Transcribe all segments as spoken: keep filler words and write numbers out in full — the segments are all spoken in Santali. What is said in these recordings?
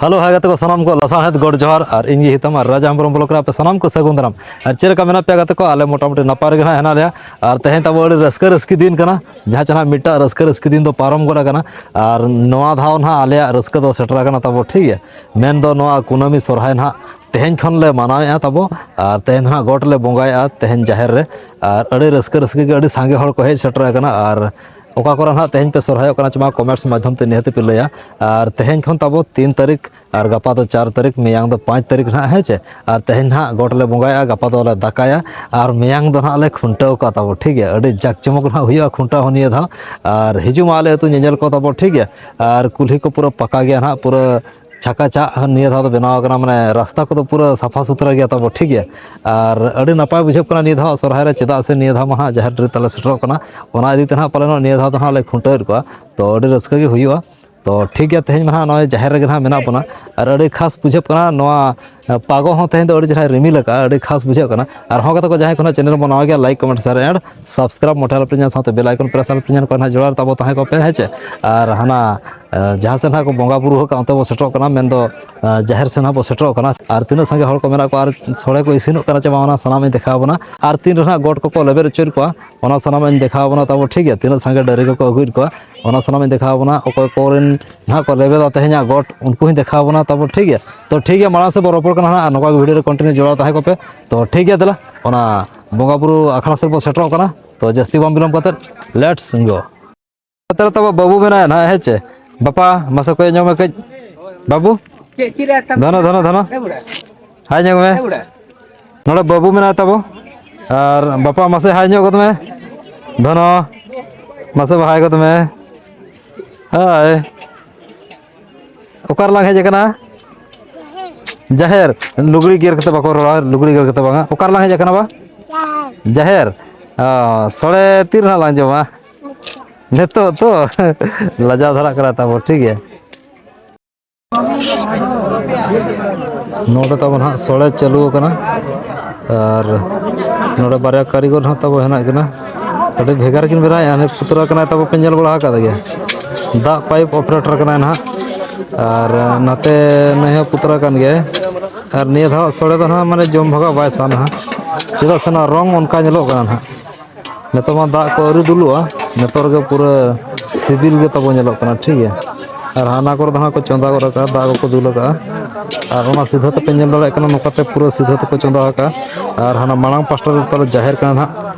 ᱦᱮᱞᱳ, ᱦᱟᱭ ᱜᱟᱛᱮ ᱠᱚ, ᱥᱟᱱᱟᱢ ᱠᱚ ᱞᱟᱥᱟᱲᱦᱮᱫ ᱜᱚᱰ ᱡᱚᱦᱟᱨ᱾ ᱟᱨ ᱤᱧ ᱜᱮ ᱦᱤᱛᱟᱢ ᱟᱨ ᱨᱟᱡᱟ ᱦᱮᱢᱵᱨᱚᱢ ᱵᱞᱚᱠ ᱨᱮ ᱟᱯᱮ ᱥᱟᱱᱟᱢ ᱠᱚ ᱥᱟᱹᱜᱩᱱ ᱫᱟᱨᱟᱢ᱾ ᱟᱨ ᱪᱮᱫ ᱞᱮᱠᱟ ᱢᱮᱱᱟᱜ ᱯᱮᱭᱟ ᱜᱟᱛᱮ ᱠᱚ? ᱟᱞᱮ ᱢᱚᱴᱟᱢᱩᱴᱤ ᱱᱟᱯᱟᱭ ᱨᱮᱜᱮ ᱱᱟᱦᱟᱜ ᱦᱮᱱᱟᱜ ᱞᱮᱭᱟ᱾ ᱟᱨ ᱛᱮᱦᱮᱧ ᱛᱟᱵᱚ ᱟᱹᱰᱤ ᱨᱟᱹᱥᱠᱟᱹ ᱨᱟᱹᱥᱠᱤ ᱫᱤᱱ ᱠᱟᱱᱟ, ᱡᱟᱦᱟᱸ ᱪᱮ ᱱᱟᱦᱟᱜ ᱢᱤᱫᱴᱟᱜ ᱨᱟᱹᱥᱠᱟᱹ ᱨᱟᱹᱥᱠᱤ ᱫᱤᱱ ᱫᱚ ᱯᱟᱨᱚᱢ ᱜᱚᱫ ᱟᱠᱟᱱᱟ᱾ ᱟᱨ ᱱᱚᱣᱟ ᱫᱷᱟᱣ ᱱᱟᱦᱟᱜ ᱟᱞᱮᱭᱟᱜ ᱨᱟᱹᱥᱠᱟᱹ ᱫᱚ ᱥᱮᱴᱮᱨ ᱟᱠᱟᱱᱟ ᱛᱟᱵᱚ, ᱴᱷᱤᱠ ᱜᱮᱭᱟ᱾ ᱢᱮᱱᱫᱚ ᱱᱚᱣᱟ ᱠᱩᱱᱟᱹᱢᱤ ᱥᱚᱨᱦᱟᱭ ᱱᱟᱦᱟᱜ ᱛᱮᱦᱮᱧ ᱠᱷᱚᱱ ᱞᱮ ᱢᱟᱱᱟᱣᱮᱫᱼᱟ ᱛᱟᱵᱚ᱾ ᱟᱨ ᱛᱮᱦᱮᱧ ᱱᱟᱦᱟᱜ ᱜᱚᱴ ᱞᱮ ᱵᱚᱸᱜᱟᱭᱮᱫᱼᱟ ᱛᱮᱦᱮᱧ ᱡᱟᱦᱮᱨ ᱨᱮ᱾ ᱟᱨ ᱟᱹᱰᱤ ᱨᱟᱹᱥᱠᱟᱹ ᱨᱟᱹᱥᱠᱟᱹ ᱜᱮ ᱟᱹᱰᱤ ᱥᱟᱸᱜᱮ ᱦᱚᱲ ᱠᱚ ᱦᱮᱡ ᱥᱮᱴᱮᱨ ᱟᱠᱟᱱᱟ᱾ ᱟᱨ ᱚᱠᱟ ᱠᱚᱨᱮ ᱱᱟᱦᱟᱜ ᱛᱮᱦᱮᱧ ᱯᱮ ᱥᱚᱨᱦᱟᱭᱚᱜ ᱠᱟᱱᱟ ᱪᱮ ᱢᱟ ᱠᱚᱢᱮᱱᱴᱥ ᱢᱟᱫᱽᱫᱷᱚᱢ ᱛᱮ ᱱᱤᱦᱟᱹᱛ ᱯᱮ ᱞᱟᱹᱭᱟ᱾ ᱟᱨ ᱛᱮᱦᱮᱧ ᱠᱷᱚᱱ ᱛᱟᱵᱚ ᱛᱤᱱ ᱛᱟᱹᱨᱤᱠᱷ ᱟᱨ ᱜᱟᱯᱟ ᱫᱚ ᱪᱟᱨ ᱛᱟᱹᱨᱤᱠᱷ, ᱢᱮᱭᱟᱝ ᱫᱚ ᱯᱟᱸᱪ ᱛᱟᱹᱨᱤᱠᱷ ᱱᱟᱦᱟᱜ, ᱦᱮᱸ ᱪᱮ? ᱟᱨ ᱛᱮᱦᱮᱧ ᱱᱟᱦᱟᱜ ᱜᱚᱴ ᱞᱮ ᱵᱚᱸᱜᱟᱭᱟ, ᱜᱟᱯᱟ ᱫᱚᱞᱮ ᱫᱟᱠᱟᱭᱟ, ᱟᱨ ᱢᱮᱭᱟᱝ ᱫᱚ ᱱᱟᱦᱟᱜ ᱞᱮ ᱠᱷᱩᱱᱴᱟᱹᱣ ᱠᱚᱣᱟ ᱛᱟᱵᱚ, ᱴᱷᱤᱠ ᱜᱮᱭᱟ᱾ ᱟᱹᱰᱤ ᱡᱟᱠ ᱡᱚᱢᱚᱠ ᱱᱟᱦᱟᱜ ᱦᱩᱭᱩᱜᱼᱟ ᱠᱷᱩᱱᱴᱟᱹᱣ ᱦᱚᱸ ᱱᱤᱭᱟᱹ ᱫᱷᱟᱣ᱾ ᱟᱨ ᱦᱤᱡᱩᱜ ᱢᱟ ᱟᱞᱮ ᱟᱹᱛᱩ ᱧᱮᱧᱮᱞ ᱠᱚ ᱛᱟᱵᱚ, ᱴᱷᱤᱠ ᱜᱮᱭᱟ᱾ ᱟᱨ ᱠᱩᱞᱦᱤ ᱠᱚ ᱯᱩᱨᱟᱹ ᱯᱟᱠᱟ ᱜᱮᱭᱟ ᱱᱟᱦᱟᱜ, ᱯᱩᱨᱟᱹ ᱪᱷᱟᱠᱟ ᱪᱷᱟᱜ ᱱᱤᱭᱟᱹ ᱫᱷᱟᱣ ᱫᱚ ᱵᱮᱱᱟᱣ ᱟᱠᱟᱱᱟ, ᱢᱟᱱᱮ ᱨᱟᱥᱛᱟ ᱠᱚᱫᱚ ᱯᱩᱨᱟᱹ ᱥᱟᱯᱷᱟ ᱥᱩᱛᱨᱟᱹ ᱜᱮᱭᱟ ᱛᱟᱵᱚ, ᱴᱷᱤᱠ ᱜᱮᱭᱟ᱾ ᱟᱨ ᱟᱹᱰᱤ ᱱᱟᱯᱟᱭ ᱵᱩᱡᱷᱟᱹᱜ ᱠᱟᱱᱟ ᱱᱤᱭᱟᱹ ᱫᱷᱟᱣ ᱥᱚᱨᱦᱟᱭ ᱨᱮ, ᱪᱮᱫᱟᱜ ᱥᱮ ᱱᱤᱭᱟᱹ ᱫᱷᱟᱣ ᱢᱟ ᱦᱟᱸᱜ ᱡᱟᱦᱮᱨ ᱰᱟᱹᱨ ᱛᱟᱞᱮ ᱥᱮᱴᱮᱨᱚᱜ ᱠᱟᱱᱟ, ᱚᱱᱟ ᱤᱫᱤ ᱛᱮ ᱱᱟᱦᱟᱜ ᱯᱟᱞᱮᱱ ᱱᱤᱭᱟᱹ ᱫᱷᱟᱣ ᱫᱚ ᱱᱟᱦᱟᱜ ᱞᱮ ᱠᱷᱩᱱᱴᱟᱹᱣᱮᱫ ᱠᱚᱣᱟ᱾ ᱛᱚ ᱟᱹᱰᱤ ᱨᱟᱹᱥᱠᱟᱹ ᱜᱮ ᱦᱩᱭᱩᱜᱼᱟ᱾ ᱛᱚ ᱴᱷᱤᱠ ᱜᱮᱭᱟ, ᱛᱮᱦᱮᱧ ᱢᱟ ᱱᱟᱦᱟᱜ ᱱᱚᱜᱼᱚᱭ ᱡᱟᱦᱮᱨ ᱨᱮᱜᱮ ᱱᱟᱦᱟᱜ ᱢᱮᱱᱟᱜ ᱵᱚᱱᱟ᱾ ᱟᱨ ᱟᱹᱰᱤ ᱠᱷᱟᱥ ᱵᱩᱡᱷᱟᱹᱜ ᱠᱟᱱᱟ ᱱᱚᱣᱟ, ᱮ, ᱯᱟᱜᱚ ᱦᱚᱸ ᱛᱮᱦᱮᱧ ᱫᱚ ᱟᱹᱰᱤ ᱪᱮᱦᱨᱟᱭ ᱨᱤᱢᱤᱞ ᱟᱠᱟᱫᱼᱟ, ᱟᱹᱰᱤ ᱠᱷᱟᱥ ᱵᱩᱡᱷᱟᱹᱜ ᱠᱟᱱᱟ᱾ ᱟᱨᱦᱚᱸ ᱜᱟᱛᱮ ᱠᱚ, ᱡᱟᱦᱟᱸᱭ ᱠᱚ ᱱᱟᱦᱟᱜ ᱪᱮᱱᱮᱞ ᱵᱚᱱ ᱱᱟᱣᱟ ᱜᱮᱭᱟ, like, comment, share and subscribe ᱢᱚᱴᱟ ᱞᱟᱯᱨᱤᱧᱟ ᱥᱟᱶᱛᱮ ᱵᱮᱞ ᱟᱭᱠᱚᱱ ᱯᱨᱮᱥ ᱟᱞᱯᱨᱤᱧᱟ ᱠᱚ ᱱᱟᱦᱟᱜ ᱡᱚᱲᱟᱣ ᱨᱮ ᱛᱟᱵᱚ ᱛᱟᱦᱮᱸ ᱠᱚᱜ ᱯᱮ, ᱦᱮᱸ ᱪᱮ? ᱟᱨ ᱦᱟᱱᱟ, ᱮ, ᱡᱟᱦᱟᱸ ᱥᱮᱫ ᱱᱟᱦᱟᱜ ᱠᱚ ᱵᱚᱸᱜᱟ ᱵᱩᱨᱩ ᱟᱠᱟᱫ, ᱚᱱᱛᱮ ᱵᱚ ᱥᱮᱴᱮᱨᱚᱜ ᱠᱟᱱᱟ, ᱢᱮᱱᱫᱚ, ᱮ, ᱡᱟᱦᱮᱨ ᱥᱮᱫ ᱱᱟᱦᱟᱜ ᱵᱚ ᱥᱮᱴᱮᱨᱚᱜ ᱠᱟᱱᱟ᱾ ᱟᱨ ᱛᱤᱱᱟᱹᱜ ᱥᱟᱸᱜᱮ ᱦᱚᱲ ᱠᱚ ᱢᱮᱱᱟᱜ ᱠᱚᱣᱟ ᱟᱨ ᱥᱚᱲᱮ ᱠᱚ ᱤᱥᱤᱱᱚᱜ ᱠᱟᱱᱟ ᱪᱮ ᱵᱟᱝ, ᱚᱱᱟ ᱥᱟᱱᱟᱢ ᱤᱧ ᱫᱮᱠᱷᱟᱣ ᱟᱵᱚᱱᱟ᱾ ᱟᱨ ᱛᱤᱱ ᱨᱮ ᱱᱟᱦᱟᱜ ᱜᱚᱴ ᱠᱚᱠᱚ ᱞᱮᱵᱮᱫ ᱦᱚᱪᱚᱭᱮᱫ ᱠᱚᱣᱟ, ᱚᱱᱟ ᱥᱟᱱᱟᱢᱟᱜ ᱤᱧ ᱫᱮᱠᱷᱟᱣ ᱟᱵᱚᱱᱟ ᱛᱟᱵᱚ, ᱴᱷᱤᱠ ᱜᱮᱭᱟ᱾ ᱛᱤᱱᱟᱹᱜ ᱥᱟᱸᱜᱮ ᱰᱟᱹᱝᱨᱤ ᱠᱚᱠᱚ ᱟᱹᱜᱩᱭᱮᱫ ᱠᱚᱣᱟ, ᱚᱱᱟ ᱥᱟᱱᱟᱢ ᱤᱧ ᱫᱮᱠᱷᱟᱣ ᱟᱵᱚᱱᱟ᱾ ᱚᱠᱚᱭ ᱠᱚᱨᱮᱱ ᱱᱟᱦᱟᱜ ᱠᱚ ᱞᱮᱵᱮᱫᱟ ᱛᱮᱦᱮᱧᱟᱜ ᱜᱚᱴ, ᱩᱱᱠᱩ ᱦᱚᱸᱧ ᱫᱮᱠᱷᱟᱣ ᱟᱵᱚᱱᱟ ᱛᱟᱵᱚ, ᱴᱷᱤᱠ ᱜᱮᱭᱟ᱾ ᱛᱚ ᱴᱷᱤᱠ ᱜᱮᱭᱟ, ᱢᱟᱲᱟᱝ ᱥᱮᱫ ᱵᱚ ᱨᱚᱯᱚᱲ ᱠᱟᱱᱟ ᱱᱟᱦᱟᱜ, ᱟᱨ ᱱᱚᱝᱠᱟ ᱜᱮ ᱵᱷᱤᱰᱤᱭᱳ ᱨᱮ ᱠᱚᱱᱴᱤᱱᱤᱭᱩ ᱡᱚᱲᱟᱣ ᱛᱟᱦᱮᱸ ᱠᱚᱜ ᱯᱮ᱾ ᱛᱚ ᱴᱷᱤᱠ ᱜᱮᱭᱟ, ᱫᱮᱞᱟ ᱚᱱᱟ ᱵᱚᱸᱜᱟ ᱵᱩᱨᱩ ᱟᱠᱷᱲᱟ ᱥᱮᱫ ᱵᱚ ᱥᱮᱴᱮᱨᱚᱜ ᱠᱟᱱᱟ᱾ ᱛᱚ ᱡᱟᱹᱥᱛᱤ ᱵᱟᱝ ᱵᱤᱞᱚᱢ ᱠᱟᱛᱮᱫ let's go᱾ ᱱᱚᱛᱮ ᱨᱮ ᱛᱟᱵᱚ ᱵᱟᱹᱵᱩ ᱢᱮᱱᱟᱭᱟ ᱱᱟᱦᱟᱜ, ᱦᱮᱸ ᱪᱮ? ᱵᱟᱯᱟ, ᱢᱟᱥᱮ ᱠᱚᱭᱚᱜ ᱧᱚᱜ ᱢᱮ ᱠᱟᱹᱡ᱾ ᱵᱟᱹᱵᱩ, ᱪᱮᱫ, ᱪᱮᱫ ᱨᱮ ᱛᱟᱢ? ᱫᱷᱚᱱᱚ, ᱫᱷᱚᱱᱚ, ᱫᱷᱚᱱᱚ᱾ ᱮ ᱵᱩᱲᱟ᱾ ᱦᱟᱭ ᱧᱚᱜ ᱢᱮ᱾ ᱮ ᱵᱩᱲᱟ᱾ ᱱᱚᱰᱮ ᱵᱟᱹᱵᱩ ᱢᱮᱱᱟᱭ ᱛᱟᱵᱚ᱾ ᱟᱨ ᱵᱟᱯᱟ, ᱢᱟᱥᱮ ᱦᱟᱭ ᱧᱚᱜ ᱜᱚᱫ ᱢᱮ᱾ ᱫᱷᱚᱱᱚ, ᱢᱟᱥᱮ ᱵᱟ ᱦᱟᱭ ᱜᱚᱫ ᱢᱮ᱾ ᱦᱟᱭ᱾ ᱚᱠᱟ ᱨᱮᱞᱟᱝ ᱦᱮᱡ ᱟᱠᱟᱱᱟ? ᱡᱟᱦᱮᱨ᱾ ᱞᱩᱜᱽᱲᱤ ᱜᱮᱨ ᱠᱟᱛᱮ ᱵᱟᱠᱚ ᱨᱚᱲᱟ, ᱞᱩᱜᱽᱲᱤ ᱜᱮᱨ ᱠᱟᱛᱮ ᱵᱟᱝᱟ᱾ ᱚᱠᱟ ᱨᱮᱞᱟᱝ ᱦᱮᱡ ᱟᱠᱟᱱᱟ ᱵᱟ? ᱡᱟᱦᱮᱨ᱾ ᱚ, ᱥᱚᱲᱮ ᱛᱤ ᱨᱮ ᱱᱟᱦᱟᱜ ᱞᱟᱝ ᱡᱚᱢᱟ? ᱱᱤᱛᱚᱜ ᱛᱚ᱾ ᱞᱟᱡᱟᱣ ᱫᱷᱟᱨᱟᱜ ᱠᱟᱱᱟ ᱛᱟᱵᱚ, ᱴᱷᱤᱠ ᱜᱮᱭᱟ᱾ ᱱᱚᱰᱮ ᱛᱟᱵᱚ ᱱᱟᱦᱟᱜ ᱥᱚᱲᱮ ᱪᱟᱹᱞᱩ ᱟᱠᱟᱱᱟ᱾ ᱟᱨ ᱱᱚᱰᱮ ᱵᱟᱨᱭᱟ ᱠᱟᱹᱨᱤᱜᱚᱨ ᱱᱟᱦᱟᱜ ᱛᱟᱵᱚ ᱦᱮᱱᱟᱜ ᱠᱤᱱᱟ᱾ ᱟᱹᱰᱤ ᱵᱷᱮᱜᱟᱨ ᱠᱤᱱ ᱵᱮᱱᱟᱣᱮᱫᱼᱟ᱾ ᱦᱟᱱᱮ ᱯᱩᱛᱲᱟ ᱠᱟᱱᱟᱭ ᱛᱟᱵᱚ, ᱯᱮ ᱧᱮᱞ ᱵᱟᱲᱟ ᱟᱠᱟᱫ ᱜᱮᱭᱟ᱾ ᱫᱟᱜ ᱯᱟᱭᱤᱯ ᱚᱯᱟᱨᱮᱴᱚᱨ ᱠᱟᱱᱟᱭ ᱱᱟᱦᱟᱜ᱾ ᱟᱨ ᱱᱟᱛᱮ ᱱᱩᱭ ᱦᱚᱸ ᱯᱩᱛᱨᱟ ᱠᱟᱱ ᱜᱮᱭᱟᱭ᱾ ᱟᱨ ᱱᱤᱭᱟᱹ ᱫᱷᱟᱣ ᱥᱚᱲᱮ ᱫᱚ ᱱᱟᱦᱟᱜ ᱢᱟᱱᱮ ᱡᱚᱢ ᱵᱷᱟᱜᱟᱣ ᱵᱟᱭ ᱥᱟᱱᱟᱣᱟ, ᱪᱮᱫᱟᱜ ᱥᱮ ᱱᱚᱣᱟ ᱨᱚᱝ ᱚᱱᱠᱟ ᱧᱮᱞᱚᱜ ᱠᱟᱱᱟ ᱱᱟᱦᱟᱜ᱾ ᱱᱤᱛᱚᱜ ᱢᱟ ᱫᱟᱜ ᱠᱚ ᱟᱹᱣᱨᱤ ᱫᱩᱞᱩᱜᱼᱟ, ᱱᱤᱛᱚᱜ ᱨᱮᱜᱮ ᱯᱩᱨᱟᱹ ᱥᱤᱵᱤᱞ ᱜᱮ ᱛᱟᱵᱚ ᱧᱮᱞᱚᱜ ᱠᱟᱱᱟ, ᱴᱷᱤᱠ ᱜᱮᱭᱟ᱾ ᱟᱨ ᱦᱟᱱᱟ ᱠᱚᱨᱮ ᱫᱚ ᱦᱟᱸᱜ ᱠᱚ ᱪᱚᱸᱫᱟ ᱜᱚᱫ ᱟᱠᱟᱫᱼᱟ, ᱫᱟᱜ ᱠᱚᱠᱚ ᱫᱩᱞ ᱟᱠᱟᱫᱼᱟ᱾ ᱟᱨ ᱚᱱᱟ ᱥᱤᱫᱷᱟᱹ ᱛᱮᱯᱮ ᱧᱮᱞ ᱫᱟᱲᱮᱭᱟᱜ ᱠᱟᱱᱟ, ᱱᱚᱝᱠᱟᱛᱮ ᱯᱩᱨᱟᱹ ᱥᱤᱫᱷᱟᱹ ᱛᱮᱠᱚ ᱪᱚᱸᱫᱟ ᱟᱠᱟᱫᱼᱟ᱾ ᱟᱨ ᱦᱟᱱᱟ ᱢᱟᱲᱟᱝ ᱯᱟᱥᱴᱟ ᱨᱮ ᱛᱟᱞᱮ ᱡᱟᱦᱮᱨ ᱠᱟᱱᱟ ᱱᱟᱦᱟᱜ,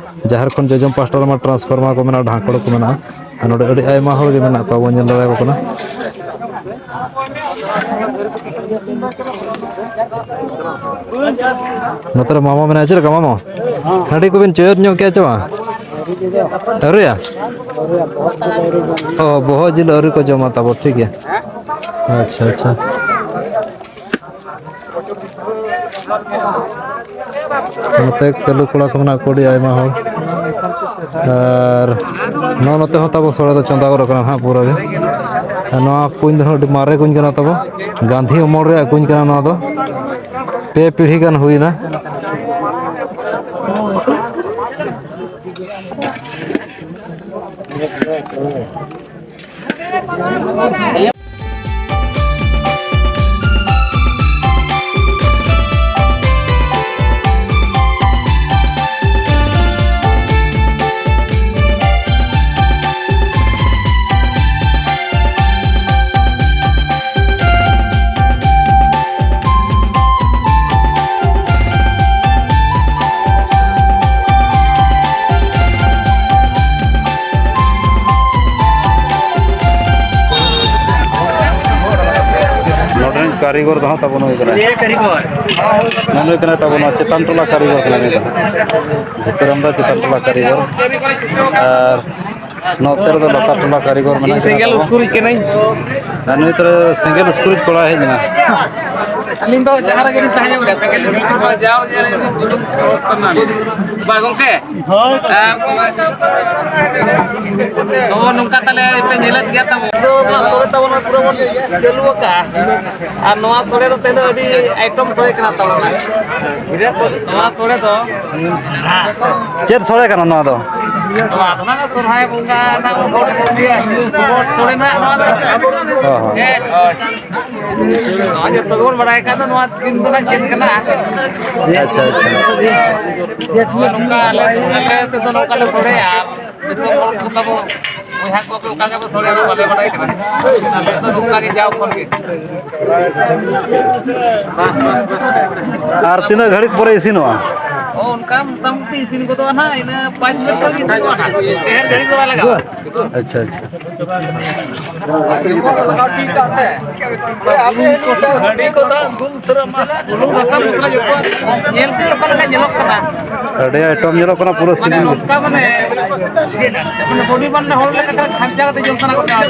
ᱡᱟᱦᱮᱨ ᱠᱷᱚᱱ ᱡᱚᱡᱚᱢ ᱯᱟᱥᱴᱟ ᱨᱮᱢᱟ ᱴᱨᱟᱱᱥᱯᱷᱚᱨᱢᱟᱨ ᱠᱚ ᱢᱮᱱᱟᱜᱼᱟ, ᱰᱷᱟᱸᱠᱚᱲ ᱠᱚ ᱢᱮᱱᱟᱜᱼᱟ᱾ ᱟᱨ ᱱᱚᱰᱮ ᱟᱹᱰᱤ ᱟᱭᱢᱟ ᱦᱚᱲ ᱜᱮ ᱢᱮᱱᱟᱜ ᱠᱚᱣᱟ, ᱵᱚᱱ ᱧᱮᱞ ᱫᱟᱲᱮᱭᱟᱠᱚ ᱠᱟᱱᱟ᱾ ᱱᱚᱛᱮ ᱨᱮ ᱢᱟᱢᱟ ᱢᱮᱱᱟᱭᱟ᱾ ᱪᱮᱫ ᱞᱮᱠᱟ ᱢᱟᱢᱟ? ᱦᱟᱺᱰᱤ ᱠᱚᱵᱤᱱ ᱪᱚᱭᱚᱛ ᱧᱚᱜ ᱠᱮᱜᱼᱟ ᱪᱮ ᱵᱟᱝ? ᱟᱹᱣᱨᱤᱭᱟ? ᱚ, ᱵᱚᱦᱚᱜ ᱡᱤᱞ ᱟᱹᱣᱨᱤ ᱠᱚ ᱡᱚᱢᱟ ᱛᱟᱵᱚ, ᱴᱷᱤᱠ ᱜᱮᱭᱟ᱾ ᱟᱪᱪᱷᱟ, ᱟᱪᱪᱷᱟ᱾ ᱱᱚᱛᱮ ᱠᱟᱹᱞᱩ ᱠᱚᱲᱟ ᱠᱚ ᱢᱮᱱᱟᱜ ᱠᱚᱣᱟ ᱟᱹᱰᱤ ᱟᱭᱢᱟ ᱦᱚᱲ᱾ ᱟᱨ ᱱᱚᱜᱼᱚ ᱱᱚᱛᱮ ᱦᱚᱸ ᱛᱟᱵᱚ ᱥᱚᱲᱮ ᱫᱚ ᱪᱚᱸᱫᱟ ᱜᱚᱫ ᱟᱠᱟᱱᱟ ᱱᱟᱦᱟᱜ ᱯᱩᱨᱟᱹ ᱜᱮ᱾ ᱟᱨ ᱱᱚᱣᱟ ᱠᱩᱧ ᱫᱚ ᱱᱟᱦᱟᱜ ᱟᱹᱰᱤ ᱢᱟᱨᱮ ᱠᱩᱧ ᱠᱟᱱᱟ ᱛᱟᱵᱚ, ᱜᱟᱱᱫᱷᱤ ᱚᱢᱚᱞ ᱨᱮᱭᱟᱜ ᱠᱩᱧ ᱠᱟᱱᱟ ᱱᱚᱣᱟ ᱫᱚ᱾ ᱯᱮ ᱯᱤᱲᱦᱤ ᱜᱟᱱ ᱦᱩᱭᱱᱟ᱾ ᱱᱚᱰᱮ ᱨᱮᱱ ᱠᱟᱹᱨᱤᱜᱚᱨ ᱫᱚ ᱦᱟᱸᱜ ᱛᱟᱵᱚᱱ ᱦᱩᱭ ᱠᱟᱱᱟ᱾ ᱱᱩᱭ ᱠᱟᱱᱟᱭ ᱛᱟᱵᱚᱱ ᱱᱚᱣᱟ ᱪᱮᱛᱟᱱ ᱴᱚᱞᱟ ᱠᱟᱹᱨᱤᱜᱚᱨ ᱠᱟᱱᱟᱭ ᱱᱩᱭ ᱫᱚ᱾ ᱵᱷᱤᱛᱟᱹᱨᱟᱢ ᱫᱚ ᱪᱮᱛᱟᱱ ᱴᱚᱞᱟ ᱠᱟᱹᱨᱤᱜᱚᱨ᱾ ᱟᱨ ᱱᱚᱛᱮ ᱨᱮᱫᱚ ᱞᱟᱛᱟᱨ ᱴᱚᱞᱟ ᱠᱟᱹᱨᱤᱜᱚᱨ ᱢᱮᱱᱟᱜ ᱤᱧ ᱠᱤᱱᱟ ᱥᱮᱸᱜᱮᱞ ᱛᱟᱵᱚᱱ᱾ ᱩᱥᱠᱩᱨᱤᱡ ᱠᱟᱹᱱᱟᱹᱧ᱾ ᱟᱨ ᱱᱩᱭ ᱛᱚ ᱥᱮᱸᱜᱮᱞ ᱩᱥᱠᱩᱨᱤᱡ ᱠᱚᱲᱟ ᱦᱮᱡ ᱮᱱᱟ᱾ ᱟᱹᱞᱤᱧ ᱫᱚ ᱡᱟᱦᱟᱸ ᱨᱮᱜᱮ ᱞᱤᱧ ᱛᱟᱦᱮᱸ ᱧᱚᱜ ᱜᱮᱭᱟ, ᱥᱟᱭᱠᱮᱞ ᱞᱤᱧ ᱥᱟᱵᱟ, ᱡᱟᱣ ᱡᱮ ᱟᱹᱞᱤᱧ ᱫᱚ ᱡᱩᱞᱩᱝ ᱦᱚᱲ ᱠᱟᱱᱟᱞᱤᱧ᱾ ᱵᱟ ᱜᱚᱝᱠᱮ? ᱦᱳᱭ᱾ ᱟᱨ ᱱᱚᱜᱼᱚ ᱱᱚᱝᱠᱟ ᱛᱟᱞᱮ ᱯᱮ ᱧᱮᱞᱮᱫ ᱜᱮᱭᱟ ᱛᱟᱵᱚ᱾ ᱱᱤᱛᱚᱜ ᱢᱟ ᱥᱚᱲᱮ ᱛᱟᱵᱚᱱ ᱯᱩᱨᱟᱹ ᱵᱚᱱ ᱪᱟᱹᱞᱩ ᱟᱠᱟᱜᱼᱟ᱾ ᱟᱨ ᱱᱚᱣᱟ ᱥᱚᱲᱮ ᱫᱚ ᱛᱮᱦᱮᱧ ᱫᱚ ᱟᱹᱰᱤ item ᱥᱚᱲᱮ ᱠᱟᱱᱟ ᱛᱟᱵᱚᱱ᱾ ᱱᱚᱣᱟ ᱥᱚᱲᱮ ᱫᱚ ᱪᱮᱫ ᱥᱚᱲᱮ ᱠᱟᱱᱟ ᱱᱚᱣᱟ ᱫᱚ? ᱱᱚᱣᱟ ᱫᱚ ᱱᱟᱜ ᱥᱚᱨᱦᱟᱭ ᱵᱚᱸᱜᱟ ᱨᱮᱱᱟᱜ ᱜᱚᱴ ᱥᱚᱲᱮ ᱱᱟᱜ ᱱᱚᱣᱟ ᱫᱚ᱾ ᱚ ᱦᱚᱸ᱾ ᱦᱮᱸ, ᱦᱳᱭ᱾ ᱱᱚᱣᱟ ᱡᱚᱛᱚ ᱜᱮᱵᱚᱱ ᱵᱟᱲᱟᱭ ᱠᱟᱱ ᱫᱚ ᱱᱚᱣᱟ ᱫᱤᱱ ᱫᱚ ᱱᱟᱜ ᱪᱮᱫ ᱠᱟᱱᱟ᱾ ᱟᱪᱪᱷᱟ, ᱟᱪᱪᱷᱟ᱾ ᱱᱚᱝᱠᱟ ᱟᱞᱮ, ᱟᱞᱮ ᱛᱮᱫᱚ ᱱᱚᱝᱠᱟ ᱞᱮ ᱥᱚᱲᱮᱭᱟ᱾ ᱫᱤᱥᱚᱢ ᱦᱚᱲ ᱠᱚ ᱛᱟᱵᱚ, ᱵᱚᱭᱦᱟ ᱠᱚ ᱟᱯᱮ ᱚᱠᱟ ᱜᱮᱯᱮ ᱥᱚᱲᱮᱭᱟ, ᱵᱟᱞᱮ ᱵᱟᱲᱟᱭ ᱠᱟᱱᱟ᱾ ᱟᱞᱮ ᱫᱚ ᱱᱚᱝᱠᱟ ᱜᱮ ᱡᱟᱣ ᱠᱷᱚᱱ ᱜᱮ᱾ ᱟᱨ ᱛᱤᱱᱟᱹᱜ ᱜᱷᱟᱹᱲᱤᱡ ᱯᱚᱨᱮ ᱤᱥᱤᱱᱚᱜᱼᱟ? ᱚ, ᱚᱱᱠᱟ ᱢᱚᱴᱟᱢᱩᱴᱤ ᱤᱥᱤᱱ ᱜᱚᱫᱚᱜᱼᱟ ᱱᱟᱦᱟᱜ, ᱤᱱᱟᱹ ᱯᱟᱸᱪ ᱢᱤᱱᱤᱴ ᱠᱷᱟᱱ ᱜᱮ ᱤᱥᱤᱱᱚᱜᱼᱟ ᱱᱟᱦᱟᱜ᱾ ᱰᱷᱮᱨ ᱜᱷᱟᱹᱲᱤᱡ ᱫᱚ ᱵᱟᱭ ᱞᱟᱜᱟᱜᱼᱟ᱾ ᱟᱪᱪᱷᱟ, ᱟᱪᱪᱷᱟ᱾ ᱜᱟᱹᱰᱤ ᱠᱚ ᱫᱟᱜ ᱜᱩᱢ ᱩᱛᱟᱹᱨᱚᱜ ᱢᱟ᱾ ᱵᱩᱞᱩᱝ, ᱨᱟᱥᱟ, ᱢᱚᱥᱞᱟ ᱡᱚᱛᱚ ᱧᱮᱞ ᱛᱮ ᱚᱠᱟ ᱞᱮᱠᱟ ᱧᱮᱞᱚᱜ ᱠᱟᱱᱟ᱾ ᱟᱹᱰᱤ item ᱧᱮᱞᱚᱜ ᱠᱟᱱᱟ ᱯᱩᱨᱟᱹ ᱢᱟᱱᱮ ᱥᱤᱵᱤᱞ ᱜᱮ᱾ ᱱᱚᱝᱠᱟ ᱢᱟᱱᱮ, ᱢᱟᱱᱮ body ᱵᱟᱱᱟ ᱦᱚᱲ ᱞᱮᱠᱟ ᱠᱷᱟᱱ ᱠᱷᱟᱧᱪᱟ ᱠᱟᱛᱮ ᱡᱚᱢ ᱥᱟᱱᱟ ᱠᱚ ᱠᱟᱱᱟ᱾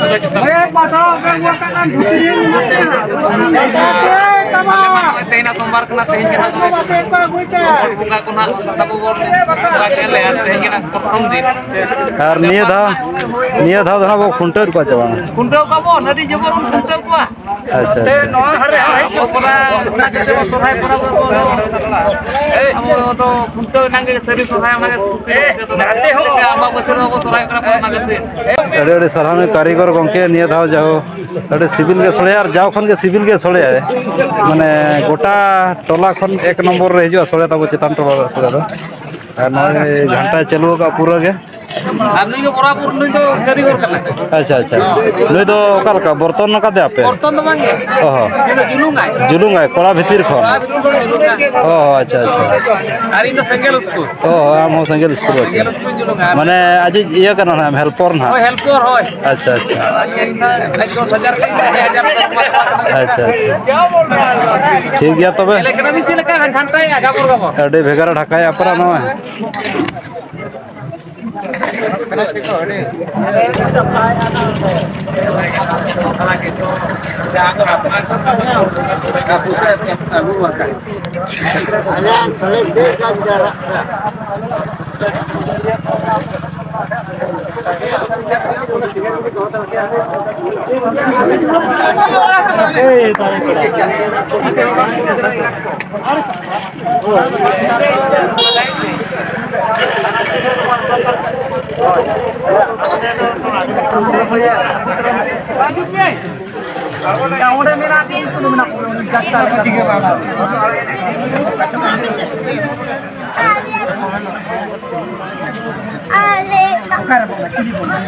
ᱛᱮᱦᱮᱧ ᱥᱳᱢᱵᱟᱨ ᱠᱟᱱᱟ, ᱛᱮᱦᱮᱧ ᱜᱮ ᱱᱟᱦᱟᱜ ᱵᱚᱸᱜᱟ ᱠᱚ ᱱᱟᱦᱟᱜ ᱟᱵᱚ ᱵᱚᱱ ᱵᱚᱸᱜᱟ ᱧᱮᱞ ᱞᱮᱜᱼᱟ, ᱛᱮᱦᱮᱧ ᱜᱮ ᱱᱟᱦᱟᱜ ᱯᱨᱚᱛᱷᱚᱢ ᱫᱤᱱ᱾ ᱟᱨ ᱱᱤᱭᱟᱹ ᱫᱷᱟᱣ, ᱱᱤᱭᱟᱹ ᱫᱷᱟᱣ ᱫᱚ ᱱᱟᱦᱟᱜ ᱵᱚ ᱠᱷᱩᱱᱴᱟᱹᱣ ᱠᱚᱣᱟ ᱪᱮ ᱵᱟᱝ? ᱠᱷᱩᱱᱴᱟᱹᱣ ᱠᱚᱣᱟ ᱵᱚᱱ, ᱟᱹᱰᱤ ᱡᱚᱵᱚᱨ ᱵᱚᱱ ᱠᱷᱩᱱᱴᱟᱹᱣ ᱠᱚᱣᱟ᱾ ᱟᱪᱪᱷᱟ, ᱟᱪᱪᱷᱟ᱾ ᱟᱵᱚ ᱯᱚᱨᱟ-, ᱚᱱᱟ ᱠᱷᱟᱹᱛᱤᱨ ᱥᱚᱨᱦᱟᱭ ᱯᱚᱨᱚᱵᱽ ᱨᱮ ᱟᱵᱚ ᱫᱚ, ᱟᱵᱚ ᱫᱚ ᱠᱷᱩᱱᱴᱟᱹᱣ ᱮᱱᱟᱝ ᱜᱮ ᱥᱟᱹᱨᱤ ᱥᱚᱨᱦᱟᱭ, ᱚᱱᱟ ᱜᱮ ᱠᱩᱥᱤ ᱨᱟᱹᱥᱠᱟᱹ ᱫᱚ᱾ ᱟᱢᱵᱟᱵᱟᱹᱥᱭᱟᱹ ᱨᱮ ᱟᱵᱚ ᱥᱚᱨᱦᱟᱭ ᱠᱟᱱᱟ ᱵᱚᱱ, ᱚᱱᱟ ᱠᱷᱟᱹᱛᱤᱨ᱾ ᱟᱹᱰᱤ, ᱟᱹᱰᱤ ᱥᱟᱨᱦᱟᱣ ᱠᱟᱹᱨᱤᱜᱚᱨ ᱜᱚᱢᱠᱮ, ᱱᱤᱭᱟᱹ ᱫᱷᱟᱣ ᱡᱟᱦᱳ ᱟᱹᱰᱤ ᱥᱤᱵᱤᱞ ᱜᱮ ᱥᱚᱲᱮᱭᱟ, ᱟᱨ ᱡᱟᱣ ᱠᱷᱚᱱ ᱜᱮ ᱥᱤᱵᱤᱞ ᱜᱮ ᱥᱚᱲᱮᱭᱟᱭ᱾ ᱢᱟᱱᱮ ᱜᱚᱴᱟ ᱴᱚᱞᱟ ᱠᱷᱚᱱ ᱮᱠ ᱱᱚᱢᱵᱚᱨ ᱨᱮ ᱦᱤᱡᱩᱜᱼᱟ ᱥᱚᱲᱮ ᱛᱟᱵᱚ ᱪᱮᱛᱟᱱ ᱴᱚᱞᱟ ᱨᱮᱭᱟᱜ ᱥᱚᱲᱮ ᱫᱚ᱾ ᱟᱨ ᱱᱚᱜᱼᱚᱭ ᱜᱷᱟᱱᱴᱟᱭ ᱪᱟᱹᱞᱩ ᱟᱠᱟᱫ ᱯᱩᱨᱟᱹ ᱜᱮ᱾ ᱟᱨ ᱱᱩᱭ ᱫᱚ ᱵᱚᱨᱟᱵᱚᱨ ᱱᱩᱭ ᱫᱚ ᱠᱟᱹᱨᱤᱜᱚᱨ ᱠᱟᱱᱟᱭ᱾ ᱟᱪᱪᱷᱟ, ᱟᱪᱪᱷᱟ᱾ ᱱᱩᱭ ᱫᱚ ᱚᱠᱟ ᱞᱮᱠᱟ ᱵᱚᱨᱛᱚᱱ ᱟᱠᱟᱫᱮᱭᱟ ᱯᱮ? ᱵᱚᱨᱛᱚᱱ ᱫᱚ ᱵᱟᱝ ᱜᱮ᱾ ᱚ ᱦᱚᱸ᱾ ᱱᱩᱭ ᱫᱚ ᱡᱩᱞᱩᱝᱟᱭ᱾ ᱡᱩᱞᱩᱝᱟᱭ, ᱠᱚᱲᱟ ᱵᱷᱤᱛᱤᱨ ᱠᱷᱚᱱ᱾ ᱠᱚᱲᱟ ᱵᱷᱤᱛᱤᱨ ᱠᱷᱚᱱ ᱡᱩᱞᱩᱝᱟᱭ᱾ ᱚ, ᱟᱪᱪᱷᱟ, ᱟᱪᱪᱷᱟ᱾ ᱟᱨ ᱤᱧ ᱫᱚ ᱥᱮᱸᱜᱮᱞ ᱩᱥᱠᱩᱨ᱾ ᱚ, ᱟᱢ ᱦᱚᱸ ᱥᱮᱸᱜᱮᱞ ᱩᱥᱠᱩᱨ, ᱟᱪᱪᱷᱟ᱾ ᱥᱮᱸᱜᱮᱞ ᱩᱥᱠᱩᱨ ᱡᱩᱞᱩᱝᱟ᱾ ᱢᱟᱱᱮ ᱟᱡᱤᱡ ᱤᱭᱟᱹ ᱠᱟᱱᱟ ᱱᱟᱦᱟᱜ, helper ᱱᱟᱦᱟᱜ᱾ ᱦᱳᱭ, helper, ᱦᱳᱭ᱾ ᱟᱪᱪᱷᱟ, ᱟᱪᱪᱷᱟ᱾ ᱟᱡ ᱫᱚᱥ ᱦᱟᱡᱟᱨ ᱠᱷᱚᱱ ᱠᱩᱲᱤ ᱦᱟᱡᱟᱨ᱾ ᱟᱪᱪᱷᱟ, ᱟᱪᱪᱷᱟ᱾ ᱴᱷᱤᱠ ᱜᱮᱭᱟ ᱛᱚᱵᱮ᱾ ᱧᱮᱞᱮ ᱠᱟᱱᱟ ᱵᱤᱱ ᱪᱮᱫ ᱞᱮᱠᱟ ᱜᱷᱟᱱᱴᱟᱭᱟ, ᱜᱟᱵᱚᱨ ᱜᱟᱵᱚᱨ᱾ ᱟᱹᱰᱤ ᱵᱷᱮᱜᱟᱨ ᱰᱷᱟᱠᱟᱭᱟ ᱯᱟᱨᱟ ᱱᱚᱜᱼᱚᱭ᱾ ᱟᱞᱮᱭᱟᱜ ᱥᱟᱞᱮ ᱫᱮᱡ ᱠᱟᱱ ᱡᱟᱣᱨᱟᱜ ᱠᱟᱱᱟ᱾ ᱚᱸᱰᱮ ᱢᱮᱱᱟᱜ ᱛᱤᱧ ᱠᱚ ᱢᱮᱱᱟᱜ ᱠᱚᱣᱟ, ᱩᱱᱤ ᱰᱟᱠᱛᱟᱨ ᱞᱮᱠᱟ᱾ ᱚᱠᱟᱨᱮ ᱵᱚᱸᱜᱟ? ᱪᱤᱞᱤ ᱵᱚᱸᱜᱟ?